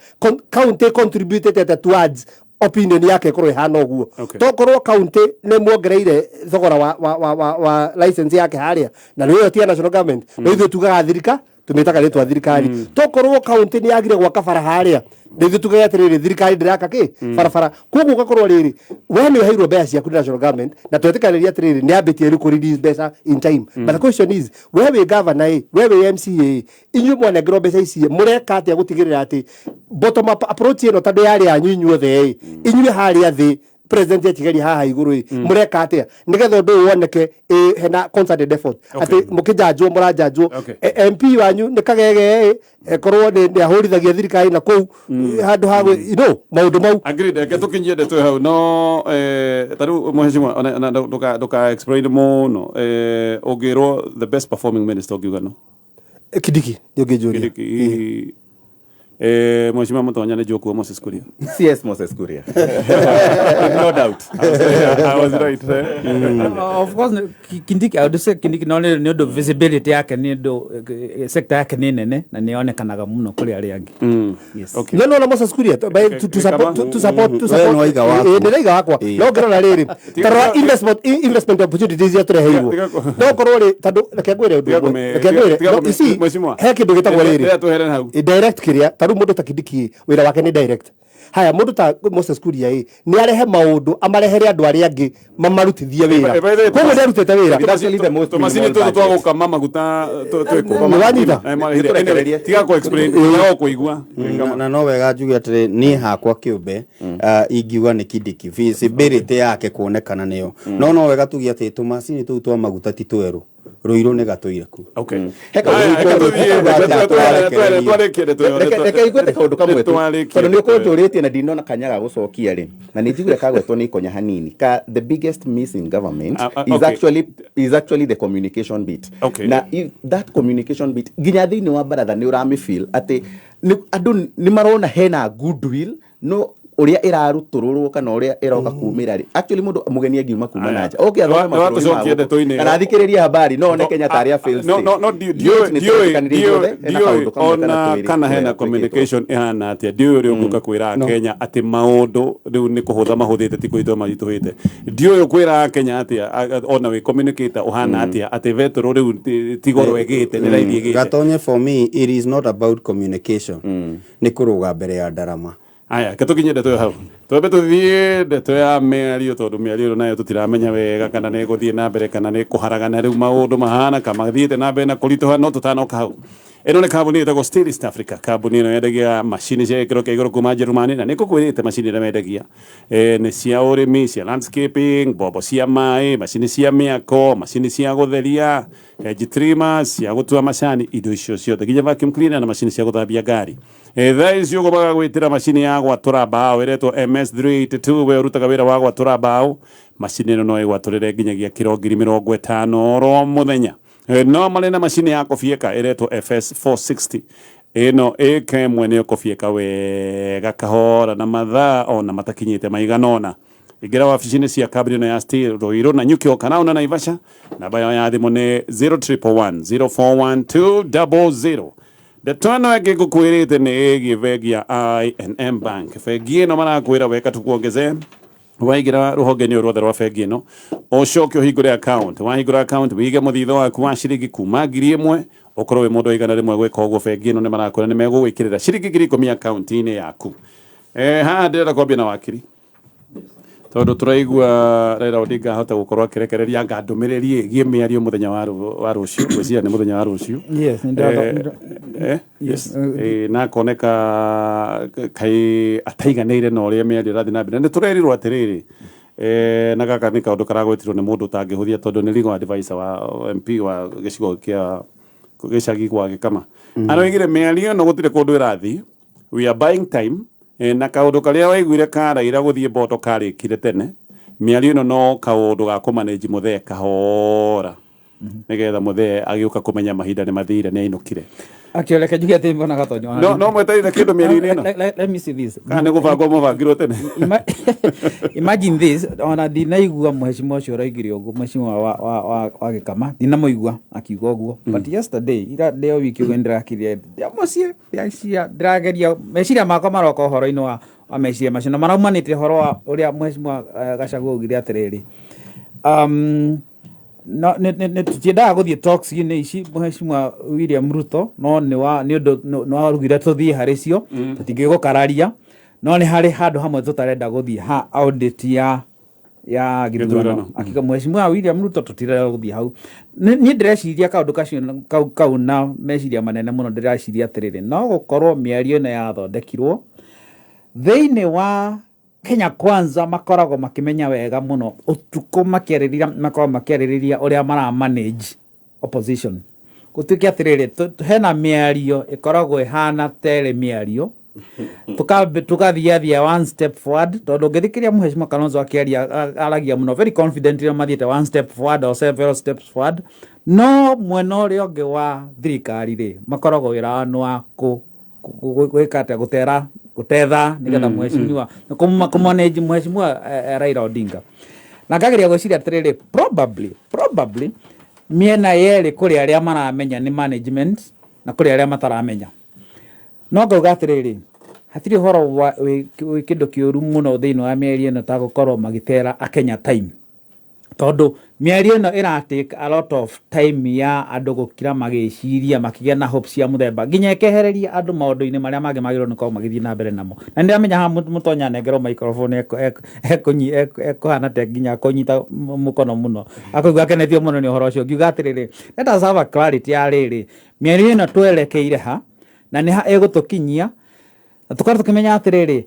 county contributed atĩa towards opinion yake ĩkorwo ĩhana ũguo? Tokorwo county nĩ muongereire thogora wa license yake harĩa, na nĩ ĩyo ti ya national government, no ithuĩ tugaga thirika tũmĩtaga rĩtwa thirikari. Tokorwo county nĩ yagire gwaka bara harĩa, nĩ ithuĩ tugaga atĩrĩrĩ, thirikari ndĩraka kĩ barabara. Koguo ũgakorwo rĩrĩ, we nĩ ũheirwo mbeca ciaku nĩ national government, na twetĩkanĩria atĩrĩrĩ, nĩ yambĩtie rĩu kũ release mbeca in time, but the question is, we wĩ governor ĩ, we wĩ MCA ĩ, inyuĩ mwanengerwo mbeca ici ĩ, mũreka atĩa gũtigĩrĩra atĩ bottom up approach ĩno, tondũ yarĩ yanyu inyuothe ĩ, inyuĩ harĩa thĩ, president akigeria haha igũrũ ĩ, mũreka atĩa nĩgetha ũndũ ũyũ woneke ĩ hena concerted effort, atĩ mũkĩnjanjwo mũranjanjwo? MP wanyu nĩ kagege ĩ, ekorwo nĩ ahũrithagia thirikari na kũu handũ ha maũndũ mau. Agreed, reke tũkinyie ndeto ĩyo hau, no ta rĩu mheshimiwa, ona ndũka explain mũno, ũngĩrwo the best performing minister ũngiuga no? Kindiki nĩ ũngĩnjũria. Kindiki. Mheshimiwa Mutonya, nĩ Njokuo Moses Kuria? CS Moses Kuria. No doubt. I was right, eh? Of course, Kindiki, I would say Kindiki, no nĩ ũndũ visibility yake, nĩ ũndũ sector yake nĩ nene na nĩ yonekanaga mũno kũrĩ arĩa angĩ. Yes. No Moses Kuria to support to We support nĩ waiga waku. Ĩ, ndĩraiga wakwa. No ngĩrora rĩrĩ, tarora investment opportunities iria tũreheirwo, no korwo rĩ, tondũ reke ngwĩre ũndũ ũmwe, reke ngwĩre, no, you see, Mheshimiwa. he kĩndũ gĩtagwo rĩrĩ Rĩrĩa tweherere hau. Direct kĩrĩa, ta rĩu mũndũ ta Kindiki wĩra wake nĩ direct. Haya, mũndũ ta Moses Kuria ĩ nĩ arehe maũndũ amarehere andũ arĩa angĩ mamarutithie wĩra, koguo nĩ arutĩte wĩra. It's actually the most Tũmacini minimal tũtũ twa budget. gũkama maguta twĩkũ? Nĩ wanyita? Nĩtũrekererie. Tiga kũ explain, tiga kũigua. Na no wega njuge atĩrĩ, niĩ hakwa kĩũmbe ingiuga nĩ Kindiki, visibility yake kuonekana nĩyo, no wega tuge atĩ tũmacini tũu twa maguta ti twerũ, Rũirũ nĩ gatũire kuo. Okay. He kaũndũ Aya, reke tũthiĩ, twarĩkie ndeto ĩyo. Reke ngwete kaũndũ kamwe tu, Nĩtwarĩkie tondũ nĩ ndeto ĩyo. ũkũnjũrĩtie na ndinona kanya ga gũcokia rĩ, na nĩ njiguire kagwetwo nĩ ikonya hanini ka the biggest miss in government is actually the communication bit. Na if that communication bit nginya thĩinĩ wa baratha nĩ ũramĩfeel atĩ andũ nĩ marona hena goodwill, no ũrĩa ĩrarutũrũrwo kana ũrĩa ĩroka kumĩra rĩ, actually mũndũ mũgeni angiuma kuma na nja oke athome Nĩ mabũrũri ma watũcokia gũkũ, ndeto-inĩ ĩyo. kana athikĩrĩrie habari, no one Kenya tarĩ a failed No, state. no, no, Yet nĩ twetĩkanĩrie ithuothe, hena ndiũĩ kaũndũ kamwe kana ona twĩrĩ kana hena tũrĩa twĩkĩtwo. communication ĩhana atĩa, ndiũĩ ũrĩa ũngĩũka kwĩra Kenya atĩ maũndũ rĩu nĩ kũhũtha mahũthĩte, ti kũritũha maritũhĩte. Ndiũĩ ũkwĩra Kenya atĩa, ona wĩ communicator ũhana atĩa, atĩ betũrũ rĩu ti goro ĩgĩte, nĩ raithi ĩgĩte. Gatonye, for me it is not about communication, nĩ kũrũga mbere ya ndarama. Aya, ke tũkinye ndeto ĩyo hau, twambe tũthiĩ ndeto ya mĩario, tondũ mĩario ĩno nayo tũtiramenya wega kana nĩ ĩgũthiĩ na mbere kana nĩ kũharagana. Rĩu maũndũ mahana kama mathiĩte na mbere na kũritũha. No tũtanoka hau, ĩno nĩ kambuni ĩtagwo Steel East Africa. Kambuni ĩno yendagia macini cia gĩkĩro kĩa igũrũ kuma Njerumani, na nĩ ngũkwĩrĩte macini iria mendagia nĩ cia ũrĩmi, cia landscaping, mbombo cia maĩ, macini cia mĩako, macini cia gũtheria, hedge trimmers, cia gũtua macani, indo icio ciothe, nginya vacuum cleaner na macini cia gũthambia ngari. Thaa ici ũguo magagwĩtĩra macini ya gwatũra mbaũ ĩretwo MS382. We ũrutaga wĩra wa gwatũra mbaũ, macini ĩno no ĩgwatũrĩre nginyagia kiro 50,000 oro mũthenya. No marĩ na macini ya kũbieka ĩretwo FS460. Ĩno ĩka ĩmwe nĩ ũkũbieka wega kahora na mathaa ona matakinyĩte maigana ũna. Ingĩra wabici-inĩ cia kambuni ĩno ya Steel Ruiru na Nyukio kana ona Naivasha. Namba yao ya thimũ nĩ 0111 041 200. Ndeto ĩno ĩngĩ ngũkwĩrĩte nĩ ĩgiĩ bengi ya I&M Bank. Bengi ĩno marakwĩra weka tukuongeze, waingĩra rũhonge-inĩ ruothe rwa bengi ĩno, ũcoke ũhingũre account. Wahingũra account, wĩige mũthithũ waku wa ciringi kuma 1,000, ũkorwo wĩ mũndũ wa 100 gwĩka ũguo, bengi ĩno nĩ marakwĩra nĩ megũgwĩkĩrĩra ciringi 10,000 akaunti-inĩ yaku. Haha ndĩrenda kwambia na wakiri tondũ tũraigua Raila Odinga ahota gũkorwo akĩrekereria anga ndũmĩrĩri ĩgiĩ mĩario mũthenya wa rũciũ, ngwĩciria nĩ mũthenya wa rũciũ. Yes, Yes. Na akoneka kaĩ ataiganĩire na ũrĩa mĩario ĩrathiĩ na mbere. Nĩ tũrerirwo atĩrĩrĩ, na gaka nĩ kaũndũ karagwetirwo nĩ mũndũ ũtangĩhũthia tondũ nĩ legal advisor wa MP wa gĩcigo kĩa gĩcagi gwa Gĩkama. Aroigire mĩario ĩno gũtirĩ kũndũ ĩrathiĩ, we are buying time, na kaũndũ karĩa waiguire ka Raila gũthiĩ Bondo karĩkire tene, mĩario ĩno no kaũndũ ga kũmanage mũthee kahora nĩgetha mũthee agĩũka kũmenya mahinda nĩ mathire nĩ ainũkire. Actually, reke njuge atĩ mbona Gatonyo. No mweterire kĩndũ mĩario-inĩ ĩno? Let me see this. Kana nĩ gũbangwo mũbangirwo tene? Imagine this, ona ndinaigua mheshimiwa ũcio ũraigire ũguo, mheshimiwa wa Gĩkama, ndinamũigua akiuga ũguo. But yesterday, ira ndĩ o wiki ũguo nĩndĩrakirire ndĩ mũciĩ, ndĩraciria, ndĩrageria, meciria makwa maroka ũhoro-inĩ wa meciria macio, na maraumanĩte ũhoro wa ũrĩa mheshimiwa Gachagua augire atĩrĩrĩ, no nĩ tũtiendaga gũthiĩ talks-inĩ ici mheshimiwa William Ruto, no nĩ ũndũ nĩ warugire tũthiĩ harĩ cio, tũtingĩgũkararia, no nĩ harĩ handũ hamwe tũtarenda gũthiĩ ha audit ya gĩthurano. Gĩthurano. Akiuga mheshimiwa William Ruto tũtirenda gũthiĩ hau. Niĩ ndĩreciria kaũndũ kacio kau na meciria manene mũno, ndĩreciria atĩrĩrĩ, no gũkorwo mĩario ĩno yathondekirwo thĩinĩ wa Kenya Kwanza, makoragwo makĩmenya wega mũno ũtukũ makĩarĩrĩria, makoragwo makĩarĩrĩria ũrĩa mara manage opposition. Gũtuĩke atĩrĩrĩ, hena mĩario ĩkoragwo ĩhana terĩ mĩario, tukathiathia one step forward, tondũ ũngĩthikĩrĩria mheshimiwa Kalonzo akĩaria, aragia mũno very confidently mathiĩte one step forward or several steps forward, no mwena ũrĩa ũngĩ wa thirikari rĩ, makoragwo wĩra wao nĩ wa gwĩka atĩa, gũtera, gũtetha nĩgetha mheshimiwa kũmanage mheshimiwa Raila Odinga. Na ngageria gwĩciria atĩrĩrĩ, probably mĩena yerĩ kũrĩ arĩa maramenya nĩ management na kũrĩ arĩa mataramenya. No ngauga atĩrĩrĩ, hatirĩ ũhoro wa wĩ kĩndũ kĩũru mũno thĩinĩ wa mĩario ĩno ta gũkorwo magĩtera Akenya time, tondũ mĩario ĩno ĩra take a lot of time ya andũ gũkira magĩciria, makĩgĩa na hope cia mũthemba, nginya ĩkehereria andũ maũndũ-inĩ marĩa mangĩ magĩrĩirwo nĩ gũkorwo magĩthiĩ na mbere namo. Na nĩ ndĩramenya haha mũtonya anengerwo microphone ekũhana ta nginya kũnyita mũkono mũno, akũigua akenetio mũno nĩ ũhoro ũcio. Ngiuga atĩrĩrĩ, let us have a clarity ya rĩrĩ, mĩario ĩno twerekeire ha na nĩ ha ĩgũtũkinyia, na tũkorwo tũkĩmenya atĩrĩrĩ,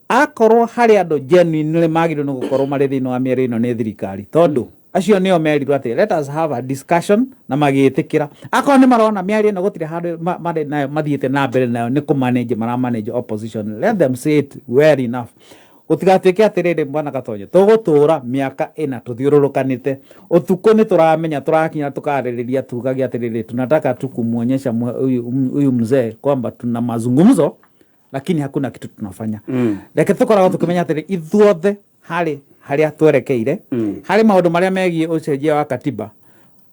akorwo harĩ andũ genuinely magĩrĩirwo nĩ gũkorwo marĩ thĩinĩ wa mĩario ĩno nĩ thirikari, tondũ acio nĩo merirwo atĩ let us have a discussion na magĩtĩkĩra. Akorwo nĩ marona mĩario ĩno gũtirĩ handũ marĩ nayo mathiĩte na mbere nayo, nĩ kũmanage maramanage opposition, let them say it well enough. Gũtigatuĩke atĩrĩrĩ, bwana Gatonyo, tũgũtũra mĩaka ĩna tũthiũrũrũkanĩte ũtukũ, nĩ tũramenya tũrakinya tũkarĩrĩria tugage atĩrĩrĩ, tunataka tu kumuonyesha huyu mzee kwamba tuna mazungumzo lakini hakuna kitu tunafanya. Reke tũkoragwo tũkĩmenya atĩrĩ, ithuothe harĩ harĩa twerekeire, harĩ maũndũ marĩa megiĩ ũcenjia wa katiba,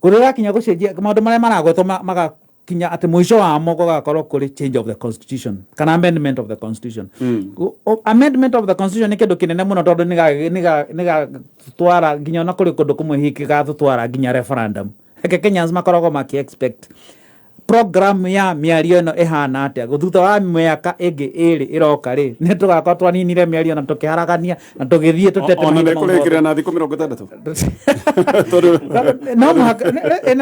kũrĩa ũrakinya gũcenjia maũndũ marĩa maragwetwo magakinya atĩ mũico wamo gũgakorwo kũrĩ change of the constitution kana amendment of the constitution. Amendment of the constitution nĩ kĩndũ kĩnene mũno, tondũ nĩgatwara nginya ona kũrĩ kũndũ kũmwe hihi gĩgatũtwara nginya referendum. Reke Kenyans makoragwo maki expect program ya mĩario ĩno ĩhana atĩa thutha wa mĩaka ĩngĩ ĩrĩ ĩroka rĩ, nĩ tũgakorwo twaninire mĩario na tũkĩharagania na tũgĩthiĩ tũtete Ona mahinda nĩ mau mothe. kũrĩkĩrĩra na thikũ 60 tondũ No mũhaka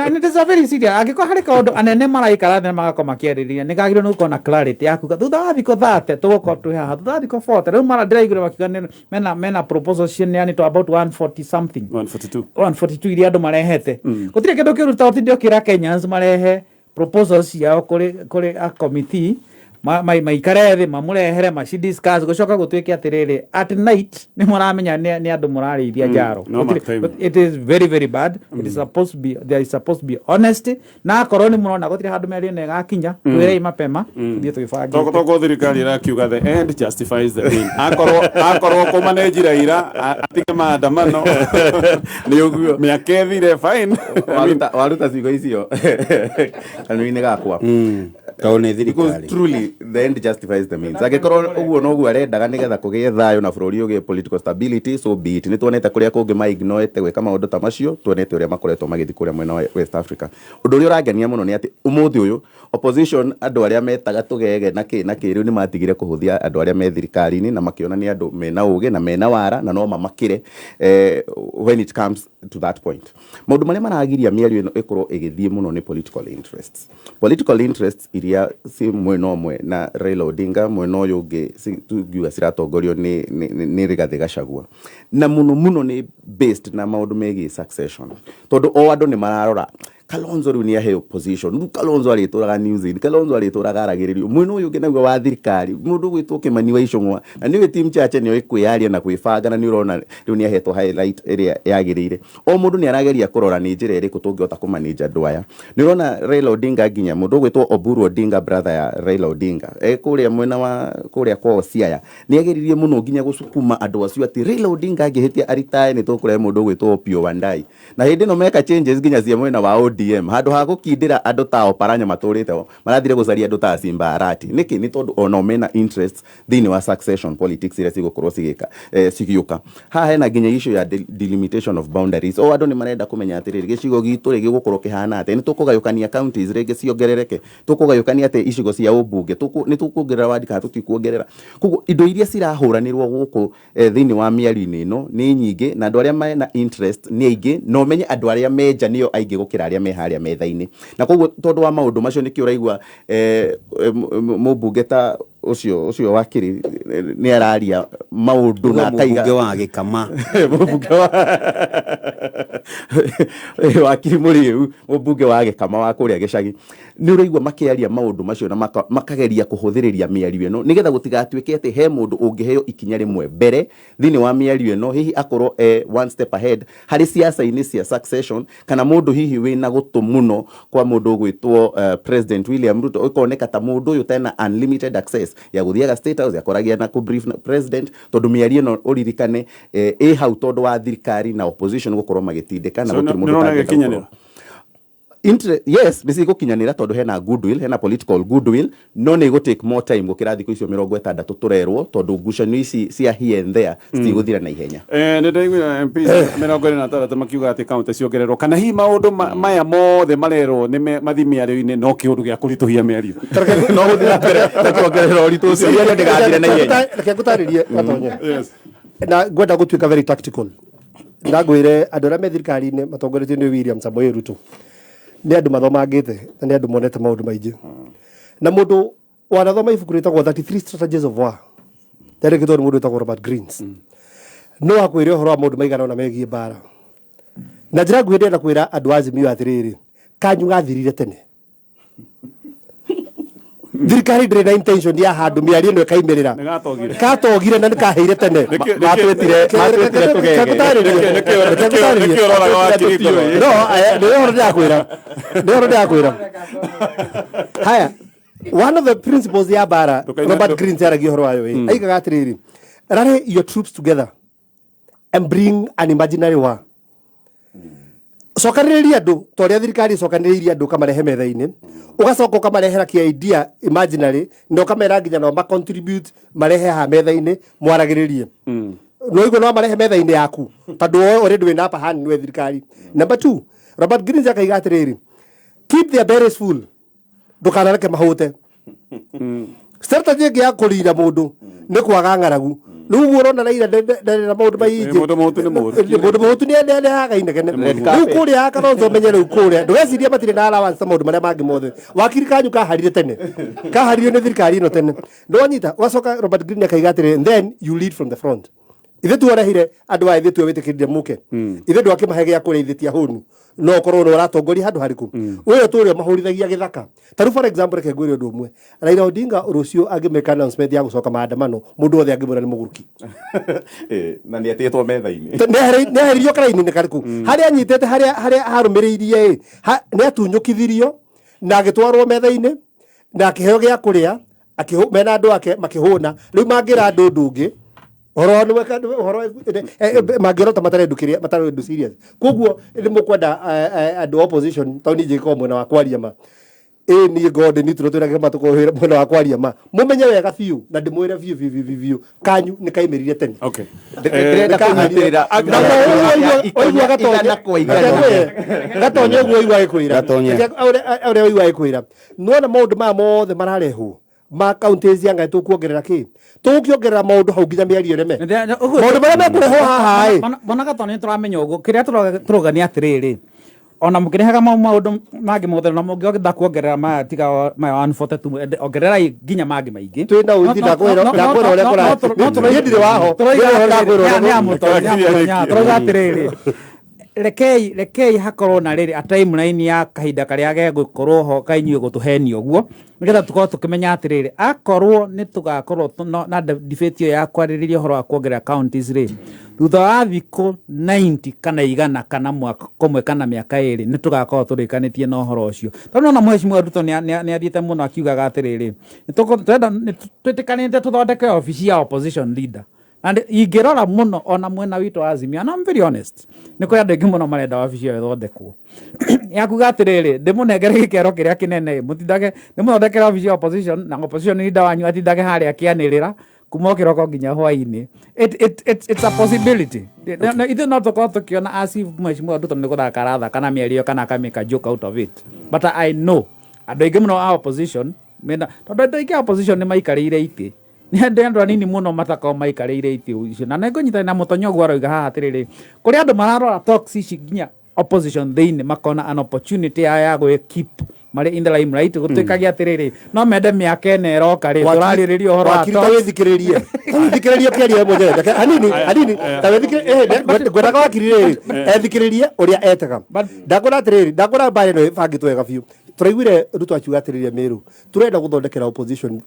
and it is a very serious, angĩkorwo harĩ kaũndũ anene maraikara thĩ na magakorwo makĩarĩrĩria, nĩ kagĩrĩirwo nĩ gũkorwo na clarity ya kuga thutha wa thikũ 30 tũgũkorwo twĩ haha, thutha wa thikũ 40. Rĩu mara ndĩraiguire makiuga mena proposals cineanĩtwo about 140 something, 142. 142 iria andũ marehete. Gũtirĩ kĩndũ kĩũru ta ũtinde ũkĩra Kenyans marehe proposals ciao kũrĩ a committee, maikare thĩ mamũrehere maci discuss, gũcoka gũtuĩke atĩrĩrĩ, at night nĩ mũramenya nĩ andũ mũrarĩithia njaro. No mark time. It is very very bad. It is supposed to be, there is supposed to be honesty, na akorwo nĩ mũrona gũtirĩ handũ mĩario ĩno ĩgakinya, twĩrei mapema tũthiĩ twĩbangĩte. Toko thirikari ĩrakiuga the end justifies the mean. Akorwo kũmanage Raila atige maandamano Nĩ ũguo. mĩaka ĩthire, fine. Waruta ciugo icio kanua-inĩ gakwa. Tondũ nĩ Because thirikari. truly the end justifies the means. Angĩkorwo ũguo noguo arendaga nĩgetha kũgĩe thayũ na bũrũri ũgĩe political stability, so be it. Nĩ tuonete kũrĩa kũngĩ maignoete gwĩka maũndũ ta macio, tuonete ũrĩa makoretwo magĩthiĩ kũrĩa mwena wa West Africa. Ũndũ ũrĩa ũrangenia mũno nĩ atĩ ũmũthĩ ũyũ opposition andũ arĩa metaga tũgege na kĩ na kĩ rĩu nĩ matigire kũhũthia andũ arĩa me thirikari-inĩ na makĩona nĩ andũ mena ũgĩ na mena wara na no mamakĩre when it comes to that point. Maũndũ marĩa maragiria mĩario ĩno ĩkorwo ĩgĩthiĩ mũno nĩ political interests. Political interests iria ci mwena ũmwe na Raila Odinga, mwena ũyũ ũngĩ tungiuga ciratongorio nĩ Rigathĩ Gachagua. Na mũno mũno nĩ based na maũndũ megiĩ succession. Tondũ o andũ nĩ mararora Kalonzo rĩu nĩ aheo position, rĩu Kalonzo arĩtũraga news-inĩ, Kalonzo arĩtũraga aragĩrĩrio. Mwena ũyũ ũngĩ naguo wa thirikari, mũndũ ũgwĩtwo Kimani wa Ichung'wa, na nĩũĩ team Chache nĩoĩ kwĩyaria na kwĩbanga, na nĩ ũrona rĩu nĩ ahetwo highlight ĩrĩa yagĩrĩire. O mũndũ nĩ arageria kũrora nĩ njĩra ĩrĩkũ tũngĩhota kũmanage andũ aya. Nĩ ũrona Raila Odinga nginya mũndũ ũgwĩtwo Oburu Odinga, brother ya Raila Odinga, e kũrĩa mwena wa kũrĩa kwao Siaya, nĩ ageririe mũno nginya gũcukuma andũ acio atĩ Raila Odinga angĩhĩtia aritae nĩ tũkũrehe mũndũ ũgwĩtwo Opiyo Wandayi. Na hĩndĩ ĩno meka changes nginya cia mwena wa ODM, handũ ha gũkindĩra andũ ta Oparanya matũrĩte ho, marathire gũcaria andũ ta Simba Arati. Nĩkĩ? Nĩ tondũ onao mena interests thĩinĩ wa succession politics iria cigũkorwo cigĩũka. Haha hena nginya issue ya delimitation of boundaries. O andũ nĩ marenda kũmenya atĩrĩrĩ, gĩcigo gitũ rĩ gĩgũkorwo kĩhana atĩa? Nĩ tũkũgayũkania counties rĩngĩ ciongerereke? Tũkũgayũkania atĩa icigo cia ũmbunge? Nĩ tũkuongerera wadi kana tũtikuongerera? Koguo indo iria cirahũranĩrwo gũkũ thĩinĩ wa mĩario-inĩ ĩno nĩ nyingĩ, na andũ arĩa mena interest nĩ aingĩ, na ũmenye andũ arĩa me nja nĩo aingĩ gũkĩra arĩa me harĩa metha-inĩ. Na koguo tondũ wa maũndũ macio nĩkĩo ũraigua mũmbunge ta ũcio wakiri nĩ araria maũndũ na akaiga Mũmbunge wa Gĩkama. Mũmbunge wa wakiri Mũrĩu, mũmbunge wa Gĩkama wa kũrĩa gĩcagi, nĩ ũraigua makĩaria maũndũ macio na makageria kũhũthĩrĩria mĩario ĩno nĩgetha gũtigatuĩke atĩ he mũndũ ũngĩheo ikinya rĩmwe mbere thĩinĩ wa mĩario ĩno, hihi akorwo e one step ahead harĩ siasa-inĩ cia succession, kana mũndũ hihi wĩna gũtũ mũno kwa mũndũ ũgwĩtwo President William Ruto, ũkoneka ta mũndũ ũyũ tena unlimited access ya gũthiaga State House, ya kwaragia na kũ-brief na president, tondũ mĩario ĩno ũririkane ĩ hau tondũ wa thirikari na opposition gũkorwo magĩtindĩka na So, gũtirĩ mũndũ nĩ ũrona ũtangĩenda ĩgĩkinyanĩra? gũkorwo. Yes, nĩ cigũkinyanĩra tondũ hena goodwill, hena political goodwill, no nĩ ĩgũ take more time gũkĩra thikũ icio mĩrongo ĩtandatũ tũrerwo, tondũ ngucanio ici cia here and there citigũthira na ihenya. Nĩ ndaiguire MPs 46 makiuga atĩ county ciongererwo, kana hihi maũndũ maya mothe marerwo nĩ mathiĩ mĩario-inĩ no kĩũndũ gĩa kũritũhia mĩario. No gũthiĩ na mbere na kuongerera ũritũ ũcio, mĩario ndĩgathire na ihenya. Reke ngũtarĩrie Gatonye. Yes. Na ngwenda gũtuĩka very tactical. Na ngwĩre andũ arĩa me thirikari-inĩ matongoretio nĩ William Samoei Ruto nĩ andũ mathomangĩte na nĩ andũ monete maũndũ maingĩ. Na mũndũ wanathoma ibuku rĩtagwo 33 Strategies of War rĩandĩkĩtwo nĩ mũndũ wĩtagwo Robert Greene. No akwĩre ũhoro wa maũndũ maigana ũna megiĩ mbara. Na njĩra nguhĩ ndĩrenda kwĩra andũ a Azimio atĩrĩrĩ, kanyu gathirire tene. Thirikari ndĩrĩ na intention ya handũ mĩario ĩno ĩkaimĩrĩra. Nĩ gatogire. Katogire na nĩ kaheire tene. Matwĩtire tũgege. Nĩkĩo ũroraga wakiri ngoro? No, nĩ ũhoro ndĩrakwĩra. Nĩ ũhoro ndĩrakwĩra. Haya, one of the principles ya mbara Robert Greene yaragia ũhoro wayo ĩ. Aigaga atĩrĩrĩ, rally your troops together and bring an imaginary war. Cokanĩrĩria andũ ta ũrĩa thirikari ĩcokanĩrĩirie andũ ũkamarehe metha-inĩ, ũgacoka ũkamarehera kĩ idea imaginary na ũkamera nginya no ma contribute marehe haha metha-inĩ mwaragĩrĩrie. No igua no marehe metha-inĩ yaku tondũ we already wĩna upper hand nĩwe thirikari. Number 2, Robert Greene akaiga atĩrĩrĩ, keep their bellies full, ndũkanareke mahũte. Strategy ĩngĩ ya kũrira mũndũ nĩ kwaga ng'aragu. Rĩu ũguo ũrona Raila ndarĩ na maũndũ maingĩ. Mũndũ mũhũtu nĩ mũhũtu. Mũndũ mũhũtu nĩ nĩ araga inegene. Red Rĩu carpet. kũrĩa Kalonzo menye rĩu kũrĩa. Ndũgecirie matirĩ na allowance ta maũndũ marĩa mangĩ mothe. Wakiri kanyu kaharire tene. Kaharire nĩ thirikari ĩno tene. Nĩwanyita? Ũgacoka Robert Greene akaiga atĩrĩrĩ, then you lead from the front. Ithuĩ tuorehire andũ aya, ithuĩ tuo wĩtĩkĩrire mũke. Ithuĩ ndwakĩmahe gĩa kũrĩa, ithuĩ ti ahũnu. No ũkorwo nĩ ũratongoria handũ harĩkũ. Ũyũ tũrĩa mahũrithagia gĩthaka. Ta rĩu for example reke ngwĩre ũndũ ũmwe. Raila Odinga rũciũ angĩmĩka announcement ya gũcoka maandamano, mũndũ wothe angĩmwĩra nĩ mũgũrũki. Na nĩ atĩtwo metha-inĩ. Nĩ eheririo karaini-inĩ karĩkũ? Harĩa anyitĩte, harĩa harũmĩrĩirie ĩ, nĩ atunyũkithirio na agĩtwarwo metha-inĩ na akĩheo gĩa kũrĩa, mena andũ ake makĩhũna. Rĩu mangĩra andũ ũndũ ũngĩ, ũhoro nĩ weka, ũhoro, mangĩona ta matarĩ ũndũ kĩrĩa, matarĩ ũndũ serious. Koguo nĩ mũkwenda andũ opposition, tondũ niĩ njĩkaga mwena wa kwaria ma. Ĩ niĩ ngorwo ndĩ neutral, twĩna kĩma tũkorwo mwena wa kwaria ma mũmenye wega biũ na ndĩmwĩre biũ biũ biũ biũ biũ kanyu nĩ kaimĩrire tene. Okay. Ndĩrenda kũnyitĩrĩra Na ũguo ũigua igana kwa igana. Gatonye ũguo ũigua agĩkwĩra. Gatonye. Reke ũrĩa ũigua agĩkwĩra, nĩwona maũndũ maya mothe mararehwo ma counties ya ngai, tũkuongerera kĩ, tũgũkĩongerera maũndũ hau nginya mĩario ĩreme maũndũ marĩa mekũrehwo haha ĩ. Bona Gatonye, nĩ tũramenya ũguo. Kĩrĩa tũrauga nĩ atĩrĩrĩ, ona mũkĩrehaga maũndũ mangĩ mothe na mũngĩenda kuongerera maya tiga maya 142, ongererai nginya mangĩ maingĩ. Twĩna ũithi, ndakwĩra ndakwĩra ũrĩa kũra niĩ ndirĩ waho. Ndakwĩra ũrĩa Tũrauga atĩrĩrĩ, rekei hakorwo na rĩrĩ a timeline ya kahinda karĩa gegũkorwo ho ka inyuĩ gũtũhenia ũguo, nĩgetha tũkorwo tũkĩmenya atĩrĩrĩ, akorwo nĩ tũgakorwo na debate ĩyo ya kwarĩrĩria ũhoro wa kuongerera counties rĩ, thutha wa thikũ 90 kana 100 kana mwaka ũmwe kana mĩaka 2, nĩ tũgakorwo tũrĩkanĩtie na ũhoro ũcio, tondũ nona Mheshimiwa Ruto nĩ athiĩte mũno akiugaga atĩrĩrĩ, tũrenda twĩtĩkanĩte tũthondeke obici ya opposition leader. And ingĩrora mũno ona mwena witũ wa Azimio, and I'm very honest, nĩ kũrĩ andũ aingĩ mũno marenda wabici ĩyo ĩthondekwo ya kuga atĩrĩrĩ, ndĩmũnengere gĩkero kĩrĩa kĩnene, mũtindage ndĩmũthondekere wabici ya opposition na opposition leader wanyu atindage harĩa akĩanĩrĩra kuma o kĩroko nginya hwainĩ. It's a possibility. Ithuĩ no tũkorwo tũkĩona as if Mheshimiwa Ruto nĩ gũthaka arathaka na mĩario kana akamĩka joke out of it, but I know andũ aingĩ mũno a opposition mena, tondũ andũ aingĩ a opposition nĩ maikarĩire itĩ, nĩ andũ anini mũno matakorwo maikarĩire itĩ icio. Na nĩngũnyitana na Mũtonyo ũguo aroiga haha atĩrĩrĩ, kũrĩ andũ mararora talks ici nginya opposition thĩinĩ makona an opportunity ya gwĩ keep marĩ in the limelight, gũtuĩkagia atĩrĩrĩ, no mende mĩaka 4 ĩroka rĩ, tũrarĩrĩria ũhoro wa Wakiri, ta talks. wĩthikĩrĩrie, ta wĩthikĩrĩrie ũkĩaria we mwenyewe. Reke hanini hanini, ta wĩthikĩrĩrie, ngwendaga wakiri rĩrĩ ethikĩrĩrie ũrĩa etaga. Ndakwĩra atĩrĩrĩ, ndakwĩra mbara ĩno ĩbangĩtwo wega biũ. Tũraiguire Ruto akiuga atĩrĩrĩ, Meru turenda gũthondekera opposition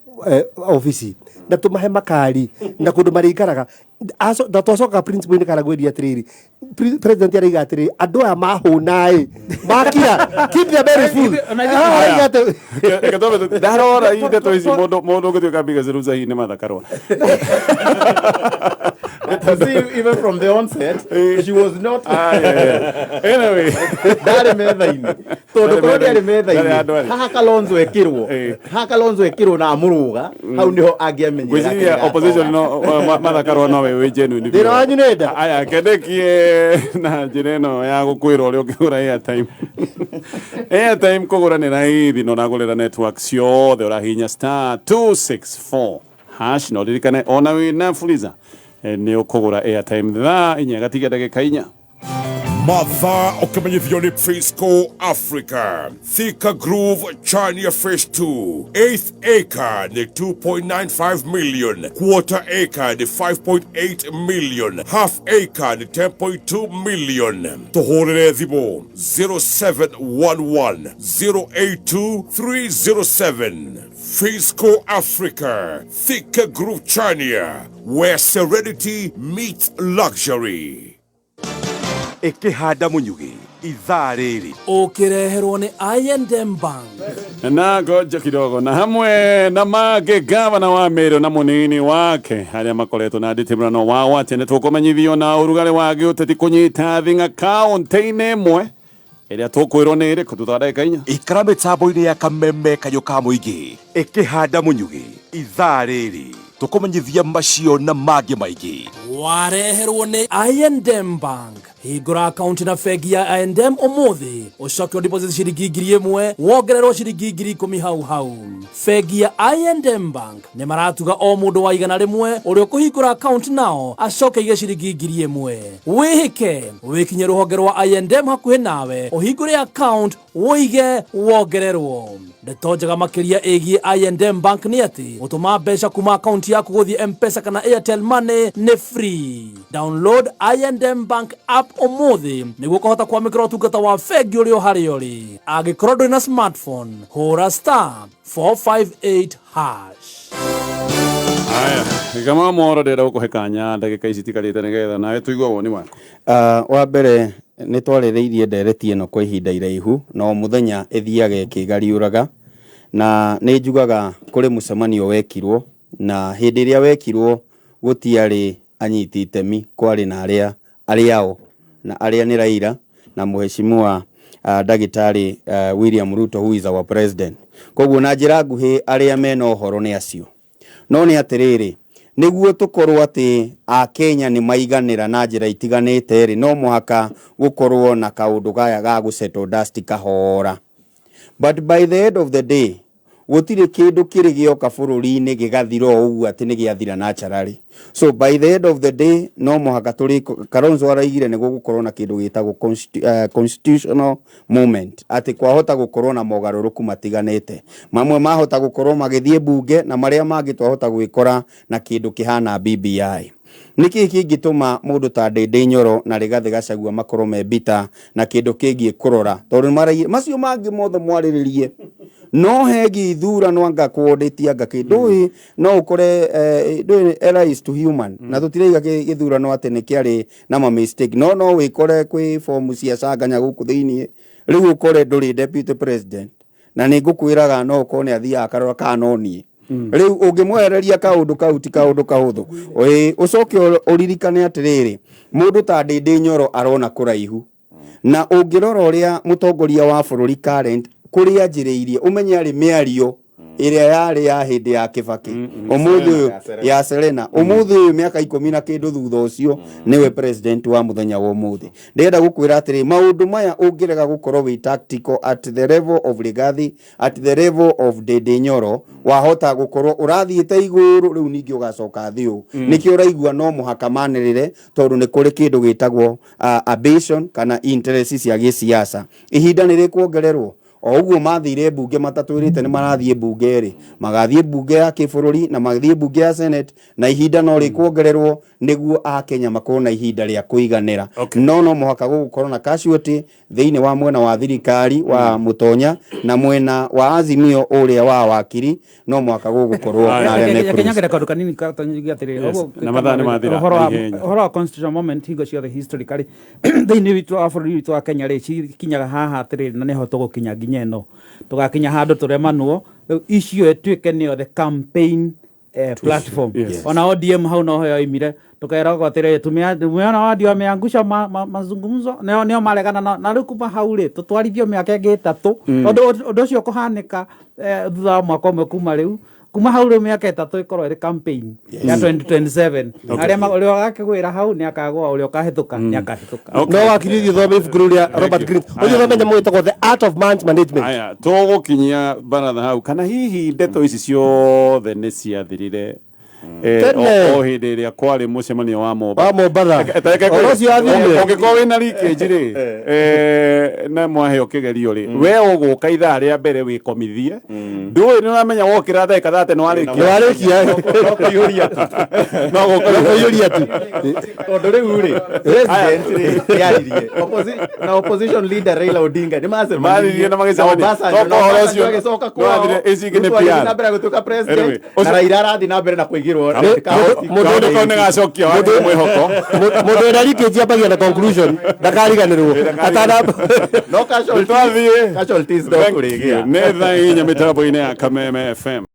ofici na tũmahe makari na kũndũ marĩikaraga. Na twacoka principle-inĩ kana ngwĩria atĩrĩrĩ, president araiga atĩrĩrĩ, andũ aya mahũna ĩ makira, keep their belly full. Ah, araiga atĩ Reke twambe ndarora ndeto ici, mũndũ ũngĩtuĩka biggest loser hihi nĩ Martha Karua. See, even from the onset she was not Ah, yeah. Anyway, ndarĩ metha-inĩ, tondũ korwo ndĩarĩ Ndarĩ metha-inĩ andũ arĩ. haha Kalonzo ekĩrwo, haha Kalonzo ekĩrwo na amũrũga hau nĩho angĩamenyire. Ngwĩciria opposition no Martha Karua nowe wĩ genuine. Thĩna wanyu nĩ nda. Aya kendekie na njĩra ĩno ya gũkwĩra ũrĩa ũngĩgũra airtime. Airtime kũgũra nĩ raithi, na ũragũrĩra network ciothe, ũrahihinya *264# na ũririkane ona wĩna Fuliza nĩ ũkũgũra airtime thaa 4 gatiga ndagĩka 4. Mathaa ũkĩmenyithio nĩ Frisco Africa, Thika Groove Chania Phase 2, eighth acre nĩ 2.95 million, quarter acre nĩ 5.8 million, half acre nĩ 10.2 million. Tũhũrĩre thimũ 0711 082 307. Fisco Africa, Thika Groove Chania, where serenity meets luxury. Ĩkĩhanda mũnyugĩ ithaa rĩrĩ. Ũkĩreherwo nĩ I&M Bank. Na ngoja kidogo, na hamwe na mangĩ, gavana wa Meru na mũnini wake arĩa makoretwo na nditiburano wao atĩ nĩ tũkũmenyithio na ũrugarĩ wa gĩũteti kũnyita thing'a kaũntĩ-inĩ ĩmwe ĩrĩa tũkwĩrwo nĩ ĩrĩkũ thutha wa ndagĩka 4. Ikara mĩtambo-inĩ ya kameme kayũ ka mũingĩ. Ĩkĩhanda mũnyugĩ ithaa rĩrĩ, tũkũmenyithia macio na mangĩ maingĩ. Wareherwo nĩ I&M Bank. Hingũra akaunti na bengi ya I&M ũmũthĩ, ũcoke deposit ciringi 1,000, wongererwo ciringi 10,000 hau hau. Bengi ya I&M Bank nĩ maratuga o mũndũ wa 100 ũrĩa ũkũhingũra akaunti nao acoke aige ciringi 1,000. Wĩhĩke wĩkinye rũhonge rwa I&M hakuhĩ nawe, ũhingũre account, ũige, wongererwo. Ndeto njega makĩria ĩgiĩ I&M Bank nĩ atĩ gũtũma mbeca kuma akaunti yaku gũthiĩ M-Pesa kana Airtel Money nĩ free. Download I&M Bank app ũmũthĩ nĩguo ũkahota kwamũkĩra ũtungata wa bengi ũrĩ o harĩa ũrĩ. Angĩkorwo ndũrĩ na smartphone, hũra *458#. Aya kama moro, ndĩrenda gũkũhe kanya ndagĩka ici itigarĩte nĩgetha nawe tũigue woni waku. Wa mbere nĩ twarĩrĩirie ndereti ĩno kwa ihinda iraihu, na o mũthenya ĩthiaga ĩkĩgariũraga, na nĩ njugaga kũrĩ mũcemanio wekirwo, na hĩndĩ ĩrĩa wekirwo gũtiarĩ anyiti itemi, kwarĩ na arĩa arĩao na arĩa nĩ Raila na mheshimiwa Ndagĩtarĩ William Ruto, who is our president. Koguo na njĩra nguhĩ arĩa mena ũhoro nĩ acio, no nĩ atĩrĩrĩ, nĩguo tũkorwo atĩ akenya nĩ maiganĩra na njĩra itiganĩte rĩ, no mũhaka gũkorwo na kaũndũ gaya ga gũsettle dust kahora. But by the end of the day, gũtirĩ kĩndũ kĩrĩ gĩoka bũrũri-inĩ gĩgathira o ũguo atĩ nĩ gĩathira naturally. So by the end of the day, no mũhaka tũrĩ Kalonzo araigire nĩ gũgũkorwo na kĩndũ gĩtagwo constitutional moment, atĩ kwahota gũkorwo na mogarũrũku matiganĩte. Mamwe mahota gũkorwo magĩthiĩ bunge, na marĩa mangĩ twahota gwĩkora na kĩndũ kĩhana BBI. Nĩkĩ kĩngĩtũma mũndũ ta Ndĩndĩ Nyoro na Rigathĩ Gachagua makorwo me bita na kĩndũ kĩgiĩ kũrora, tondũ nĩmaraigire macio mangĩ mothe mwarĩrĩrie, no hegiĩ ithurano anga kũondĩti anga kĩ ndũĩ no ũkore ndũĩ, error is to human, na tũtiraiga gĩthurano atĩ nĩ kĩarĩ na ma mistake, no wĩkore kwĩ fomu cia canganya gũkũ thĩiniĩ. Rĩu ũkore ndũrĩ deputy president, na nĩ ngũkwĩraga no ũkorwo nĩ athiaga akarora kana no niĩ rĩu ũngĩmwehereria kaũndũ kau ti kaũndũ kahũthũ. Ĩĩ, ũcoke ũririkane atĩrĩrĩ, mũndũ ta Ndĩndĩ Nyoro arona kũraihu, na ũngĩrora ũrĩa mũtongoria wa bũrũri current kũrĩa anjĩrĩirie, ũmenye arĩ mĩario ĩrĩa yarĩ ya hĩndĩ ya Kĩbakĩ, ũmũthĩ ũyũ ya Serena, ũmũthĩ ũyũ mĩaka 10 na kĩndũ thutha ũcio nĩwe president wa mũthenya wa ũmũthĩ. Ndĩrenda gũkwĩra atĩrĩ, maũndũ maya ũngĩrega gũkorwo wĩ tactical at the level of Rigathi, at the level of Ndĩndĩ Nyoro, wahota gũkorwo ũrathiĩte igũrũ rĩu ningĩ ũgacoka thĩ. Ũũ nĩkĩo ũraigua no mũhaka manĩrĩre, tondũ nĩ kũrĩ kĩndũ gĩtagwo ambition kana interest cia gĩsiasa. Ihinda nĩ rĩkuongererwo o ũguo mathire mbunge matatwĩrĩte nĩ marathiĩ mbunge rĩ, magathiĩ mbunge ya kĩbũrũri na mathiĩ mbunge ya senate, na ihinda no rĩkuongererwo nĩguo akenya makorwo na ihinda rĩa kũiganĩra. No mũhaka gũgũkorwo na casualty thĩinĩ wa mwena wa thirikari wa Mũtonya na mwena wa Azimio ũrĩa wa wakiri, no mũhaka gũgũkorwo na arĩa mekũrũca. Kenyangere kaũndũ kanini katonyigia atĩrĩrĩ. Yes, na mathaa nĩ mathira, ũhoro wa na ihenya. Ũhoro wa constitutional moment, hingo ciothe historically thĩinĩ witũ wa bũrũri witũ wa Kenya rĩ, cikinyaga haha atĩrĩrĩ, na nĩho tũgũkinya nginya ĩno tũgakinya handũ tũremanwo rĩu icio ĩtuĩke nĩyo the campaign platform. Ona ODM hau noho yoimire, tukeragwo atĩrĩrĩ, tumeona wao ndio wameangusha mazungumzo, nĩo maregana na rĩu kuma hau rĩ, tũtwarithio mĩaka ĩngĩ 3, tondũ ũndũ ũcio ũkũhanĩka thutha wa mwaka ũmwe kuma rĩu. Kuma hau rĩu mĩaka 3 ĩkorwo ĩrĩ campaign ya 2027. Arĩa ũrĩa ũgakĩgwĩra hau nĩ akagũa, ũrĩa ũkahĩtũka nĩ akahĩtũka. No wakiri, thiĩ ũthome ibuku rĩu rĩa Robert Greene, ũthiĩ ũthome nyamũ ĩtagwo The Art of Man's Management. Aya, tũgũkinyia baratha hau, kana hihi ndeto ici ciothe nĩ ciathirire Tene. o hĩndĩ ĩrĩa kwarĩ mũcemanio wa Mombatha. Wa Mombatha. Ũhoro ũcio wathirire. Ũngĩkorwo wĩna leakage rĩ, na mwaheo kĩgerio rĩ, we ũgũka ithaa rĩa mbere wĩkomithie, ndũĩ nĩ ũramenya wokĩra ndagĩka 30 nĩ warĩkia. Nĩ warĩkia. No kũiyũria tu. No gũka kũiyũria tu. Tondũ rĩu rĩ, president rĩ nĩaririe na opposition leader Raila Odinga nĩ Maririe na magĩcemania. Obasanjo No, ũhoro ũcio agĩcoka nĩ wathire, ici ingĩ nĩ Ruto agĩthiĩ PR. na mbere gũtuĩka president. Anyway, na ũcio- Raila arathiĩ na mbere na kũigĩrwo Kaũndũ kau nĩ gacokia wa mwĩhoko. Mũndũ wĩna leakage ambagia na conclusion, ndakariganĩrwo atana. No casualties. Nĩtwathiĩ. Casualties no Thank you. kũrĩgĩa. Nĩ thaa 4 mĩtambo-inĩ ya Kameme FM.